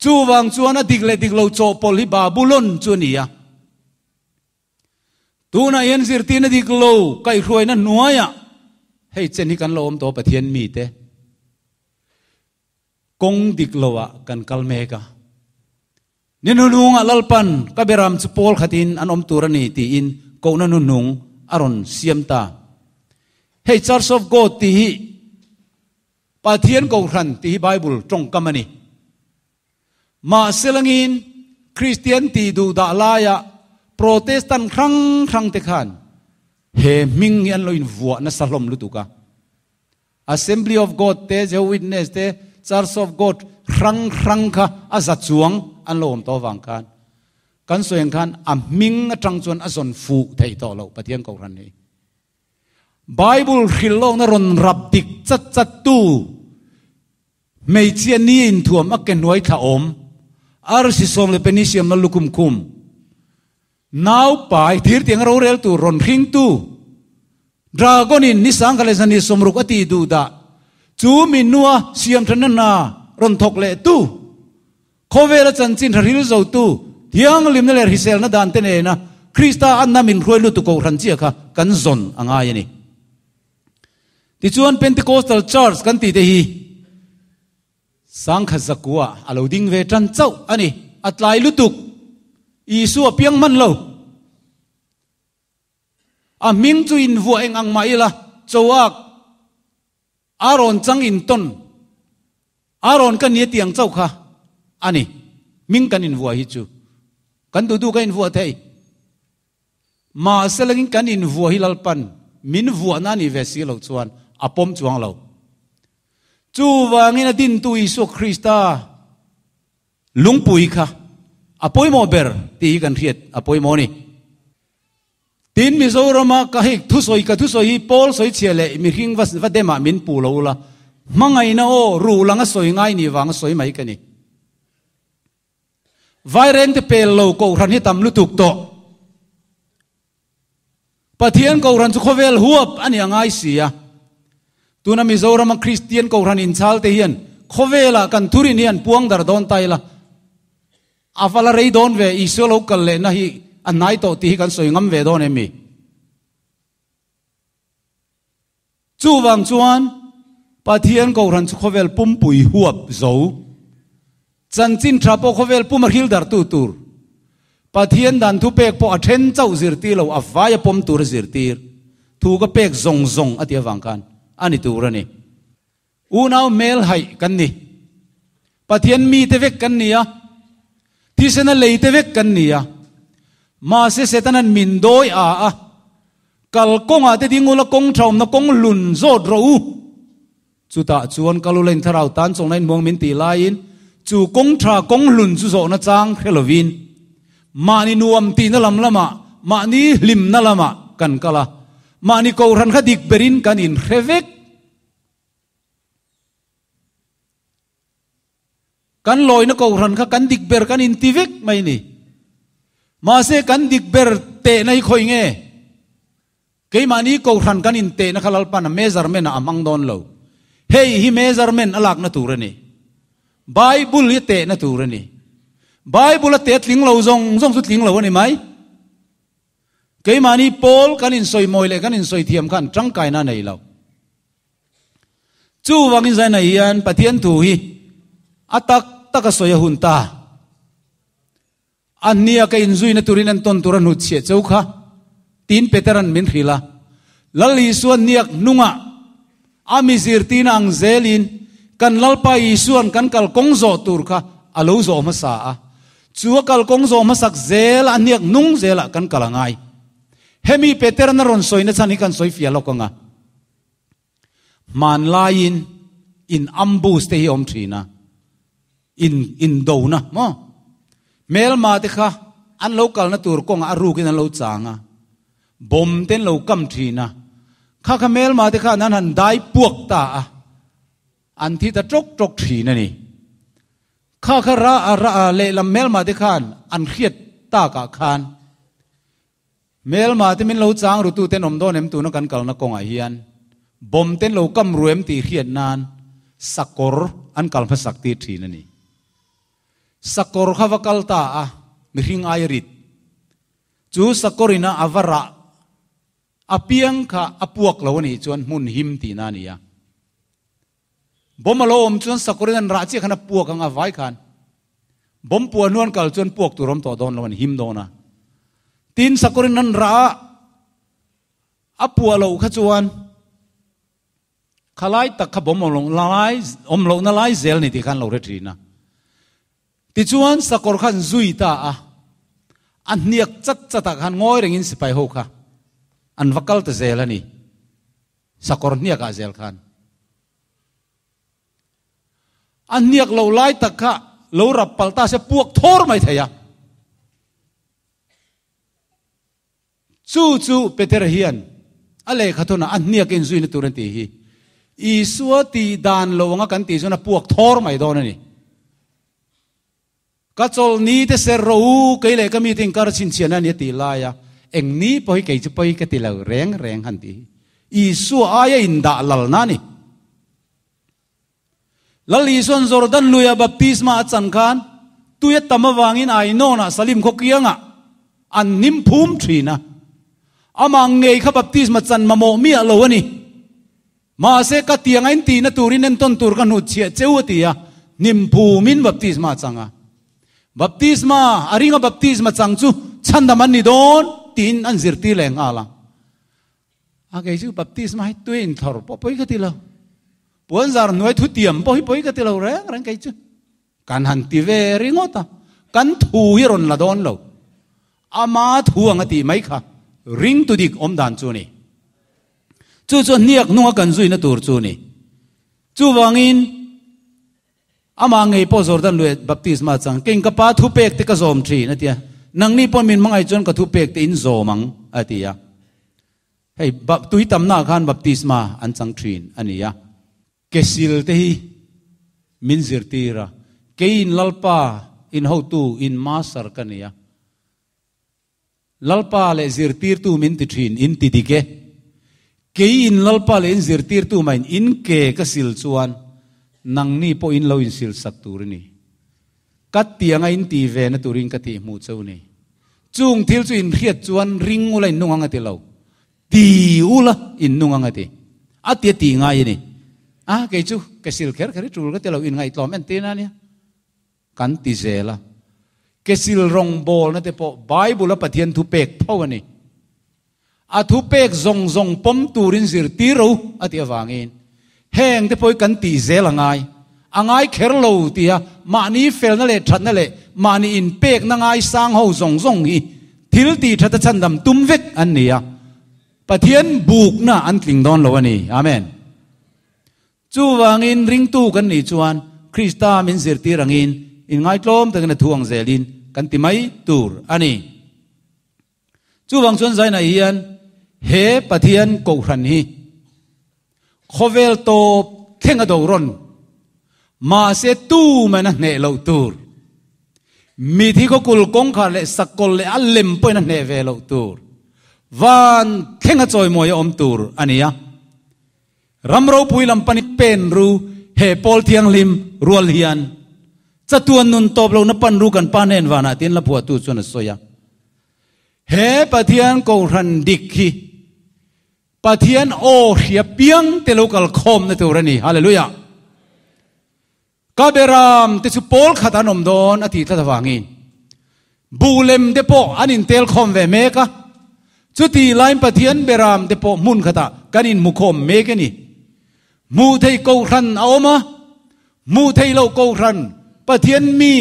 Chuvang chuan a dik leh dik lo chawhpawlh hi Babulon chu a ni a. Tunah hian zirtirna dik lo kaihhruaina hnuaiah hei chen hi kan lo awm tawh Pathian mite kawng dik loah kan kal mek a. Ni hnuhnungah Lalpan ka beram chu pawl khatin an awm tur a ni tiin kohna hnuhnung a rawn siam ta. Hei Church of God tih hi Pathian Kohhran tih hi Bible tawngkam a ni. Mahse langin Kristian tih duh dah laia Protestant hrang hrang te khan he hming hi an lo invuah nasa hlawm lutuk a. Assembly of God te, Jehovah Witness te, Church of God hrang hrang kha a za chuang an lo awm tawh avang khan kan sawi ang khan a hming atang chuan a zawn fuh theih tawh loh Pathian Kohhran hi. Bible hrilh lawkna rawn rap dik chat chat tu Hmeichhia ni inthuam a ke hnuai thla awm, arsi sawm leh penisiam la lukhum khum, nau pai thir tiang rorel tur rawn hringtu, dragon in ni sangkhat leh zani sawmruk a tih duh dah, chu mi nua siam thanna hna rawn thawk leh tu, khawvela chanchin tha hril zo tu, thianghlimna leh hriselna dan te nena Krista a nam inhruai lutuk kohhran chiah kha kan zawn a ngai a ni. Tichuan Pentecostal Church kan tih te hi sangkhat zakua a lo ding ve tan chauh a ni. A tlai lutuk. Isua piang hman lo. A hming chu invuah eng ang mah ila, Choak, Aaron chang intawn, Aaron ka nia tiang chauh kha a ni. Hming kan invuah hi chu kan duh duh ka invuah thei. Mahse langin kan invuah hi Lalpan min vuahna a nih ve si loh chuan a pawm chuang lo. Chuvangin a dintu Isua Krista lungpui kha a pawimawh ber tih hi kan hriat a pawimawh a ni. Tin, Mizorama ka hei thusawi ka thusawi hi Paul sawichhia leh mihring va va demah min puh lo ula, hmangaihna aw ruh langa sawi ngai nih vanga sawi mai ka ni. Vairengte pel lo Kohhran hi tam lutuk tawh. Pathian Kohhran chu khawvel huap a ni a ngai si a. Tuna Mizorama Kristian Kohhran inchhal te hian khawvelah kan thurin hi an puang dar dawn ta ila. A va la rei dawn ve, Isua lo kal lehna hi a hnai tawh tih hi kan sawi ngam ve dawn em mi? Chuvang chuan Pathian Kohhran chu khawvel pumpui huap zo, chanchin tha pawh khawvel puma hril dartu tur, Pathian dan thupek pawh a then chauh zirtir lo, a vai a pawm tur a zirtir, thu ka pek zawng zawng a tih avang khan a ni tur a ni. Unau hmel haih kan ni. Pathian mite vek kan ni a, thisena leite vek kan ni a. Mahse Setanan min dawi a a, Kal kawngah te ding ula kawng tha awmna kawng lun zawt rawh u. Chutah chuan kal ula in thlarau tan chawlhna in muang min tih laiin chu kawng tha kawng hlun chu zawhna chang hre lovin mahni nuam tihna lam lamah mahni hlimna lamah kan kal a, mahni kohhran kha dik berin kan inhre vek. Kan lawina kohhran kha kan dik ber kan inti vek mai ni. Mahse kan dik ber tehna hi khawi nge? Keimahni kohhran kan intehna kha Lalpan a measurement ah a hmang dawn lo. Hei hi measurement a lakna tur a ni. Bible hi a tehna tur a ni. Bible a teh a tling lo zawng zawng chu tling lo a ni mai. Keimahni pawl kan insawimawi leh kan insawithiam khan tangkaina a nei lo. Chuvangin zainah hian Pathian thu hi a tak tak a sawi a hun ta. A hnia ka inzuina turin an tawn tur a hnutchhiah cheu kha, tiin Petera'n min hrilh a. Lal Isua hniak hnungah. A mi zirtirna ang zelin kan Lalpa Isua'n kan kalkawng zawh tur kha a lo zawh hmasa a. Chu a kalkawng zawh hmasak zel a hniak nung zelah kan kal a ngai. Hemi Peterana rawn sawina chhan hi kan sawi fiah lawk ang a. Hmanlaiin in ambush te hi a awm thin a, in indona maw? Hmelma te kha an lo kalna tur kawngah a rukin an lo chang a, bomb te an lo kam thin a, kha kha hmelma te khan an han dai puak ta a, an thi ta tawk tawk thin a ni. Kha kha ra ra lehlam hmelma te khan an hriat takah khan Hmelma te min lo chang rutu ten awm dawn em tuna kan kalna kawngah hian bomb ten lo kam ru em tih hriat nan sakawr an kal hmasak tir thin a ni. Sakawr kha va kal ta a, mihring ai a rit. Chu sakawr ina a va rah apiang kha a puak lo a nih chuan hmun him tihna a ni a. Bomb a lo awm chuan sakawr in an rah chiah khan a puak ang a vai khan bomb puah hnu an kal chuan puak tur awm tawh dawn lo an him dawn a. Tin sakawr in an rah a, a puah loh kha chuan khalai tak kha bomb awm loh lai awm lohna lai zel ni tih khan lo hre thin a. Tichuan sakawr khan zui ta a, a hniak chat chat ah khan ngawi rengin sipai ho kha an va kal ta zel a ni. Sakawr hniakah zel khan a hniak lo lai tak kha lo rap palh ta se puak thawr mai thei a. Chu chu Petera hian a lehkha thunah a hniak inzuina tur an tih hi Isua tih dan lo anga kan tih chuan a puak thawr mai dawn a ni. Ka chawlhni te ser rawh u, kei leh ka mite inkar chhinchhiahna a ni a tih lai a, eng ni pawh hi kei chu pawi ka ti lo reng reng han tih hi Isua aia indah lalna a ni. Lal Isua'n Jordan luia baptisma a chan khan tui a tam avangin Ainawnah Salim khaw kiangah an hnim phum thin a, amah ngei kha baptisma chan mamawh miah lo a ni. Mahse, ka tiang a intihna turin entawn tur ka hnutchhiah cheu a ti a, hnim phumin baptisma a chang a. Baptisma, a ringa baptisma chang chu chhandam an ni dawn tiin an zirtir leh nghal a. A kei chu baptisma hi tui inthlawr pawh pawi ka ti lo. Puanzar hnuai thutiam pawh hi pawi ka ti lo reng reng kei chu. Kan han ti ve ringawt a, kan thu hi rawn la dawn lo. Ama thu ang a tih mai kha ring tu dik awm dan chu a ni. Chu chu hniak hnunga kan zuina tur chu a ni. Chuvangin amah ngei pawh Jordan lui baptisma chang, keng ka pa thupek te ka zawm thin a ti a, nangni pawh min hmangaih chuan ka thupek te in zawm ang a ti a. Hei tui tamnaah khan baptisma an chang thin a ni a. Kesil te hi min zirtir a, keiin Lalpa in hotu in master ka ni a, Lalpa leh zirtirtu min ti thin in ti dik e. Keiin Lalpa leh in zirtirtu mah in in ke ka sil chuan nangni pawh in lo insil sak tur i ni. Ka tianga in ti ve na turin ka tih hmuh cheu ni. Chung thil chu in hriat chuan ring ula in nung ang a ti lo. Ti ula in nung ang a ti. A ti a tih ngai a ni. A kei chu ke sil kher kher hi tul ka ti lo, inngaihtlawm en tir na nia. Kan ti zel a. Ke sil rawngbawlna te pawh Bible a Pathian thu pek tho a ni. A thu pek zawng zawng pawm turin zirtir ro a tih avangin heng te pawh hi kan tih zel a ngai. A ngai kher lo tia mahni felna leh thatna leh mahni inpekna ngaisang ho zawng zawng hi thil tih thata chhandam tum vek an ni a, Pathian bukna an tling dawn lo a ni. Amen. Chuvangin ringtu kan nih chuan Krista min zirtir angin inngaitlawm takin a thu ang zelin kan ti mai tur a ni. Chuvang chuan Zainah hian he Pathian Kohhran hi khawvel tawp thleng a do rawn, mahse tu man a hneh loh tur, mithi khawkul kawngkhar leh sakkawl leh a lem pawhin a hneh ve loh tur, van thleng a chawimawi a awm tur a ni a. Ram ropui lam pani pen ru he pawl thianghlim rual hian chatuan nun tawp lohna pan ru kan pa hnen vanah tiin la phuahtu chuan a sawi a. He Pathian Kohhran dik hi Pathian aw hria piang te lo kal khawmna tur a ni. Hallelujah! Ka beram te chu pawl khat an awm dawn a tih tlat avangin buh lem te pawh an intel khawm ve mek a, chuti laiin Pathian beram te pawh hmun khatah kan inhmu khawm mek a ni. Hmuh theih kohhran a awm a, hmuh theih loh kohhran Pathian mi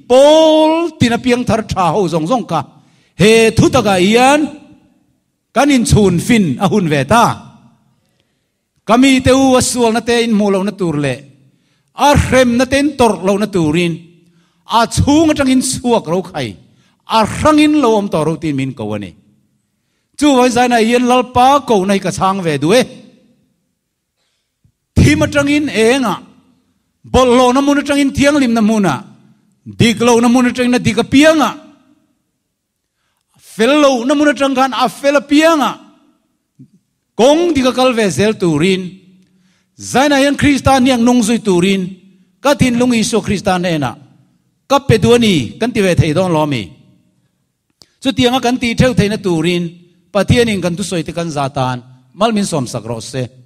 pawl tina piangthar tha ho zawng zawng kha he thu takah hian kan inchhun fin a hun ve ta. Ka mite u a sualna te in hmuh lohna tur leh a hremna te in tawrh lohna turin a chhung atangin chhuak ro khai a hrangin lo awm tawh ro tiin min ko a ni. Chuvangin zainah hian Lalpa kohna hi ka chhang ve duh e. Thim atangin engah, bawlhhlawhna hmun atangin thianghlimna hmunah, dik lohna hmun atangin a dik apiangah, fel lohna hmun atang khan a fel apiangah kawng dik a kal ve zel turin, zainah hian Krista hniak nung zui turin ka thinlung Isua Krista hnenah ka pe duh a ni kan ti ve thei dawn lo ami? Chutianga kan tih theuh theihna turin Pathianin kan thusawi te kan za tan mal min sawmsak rawh se.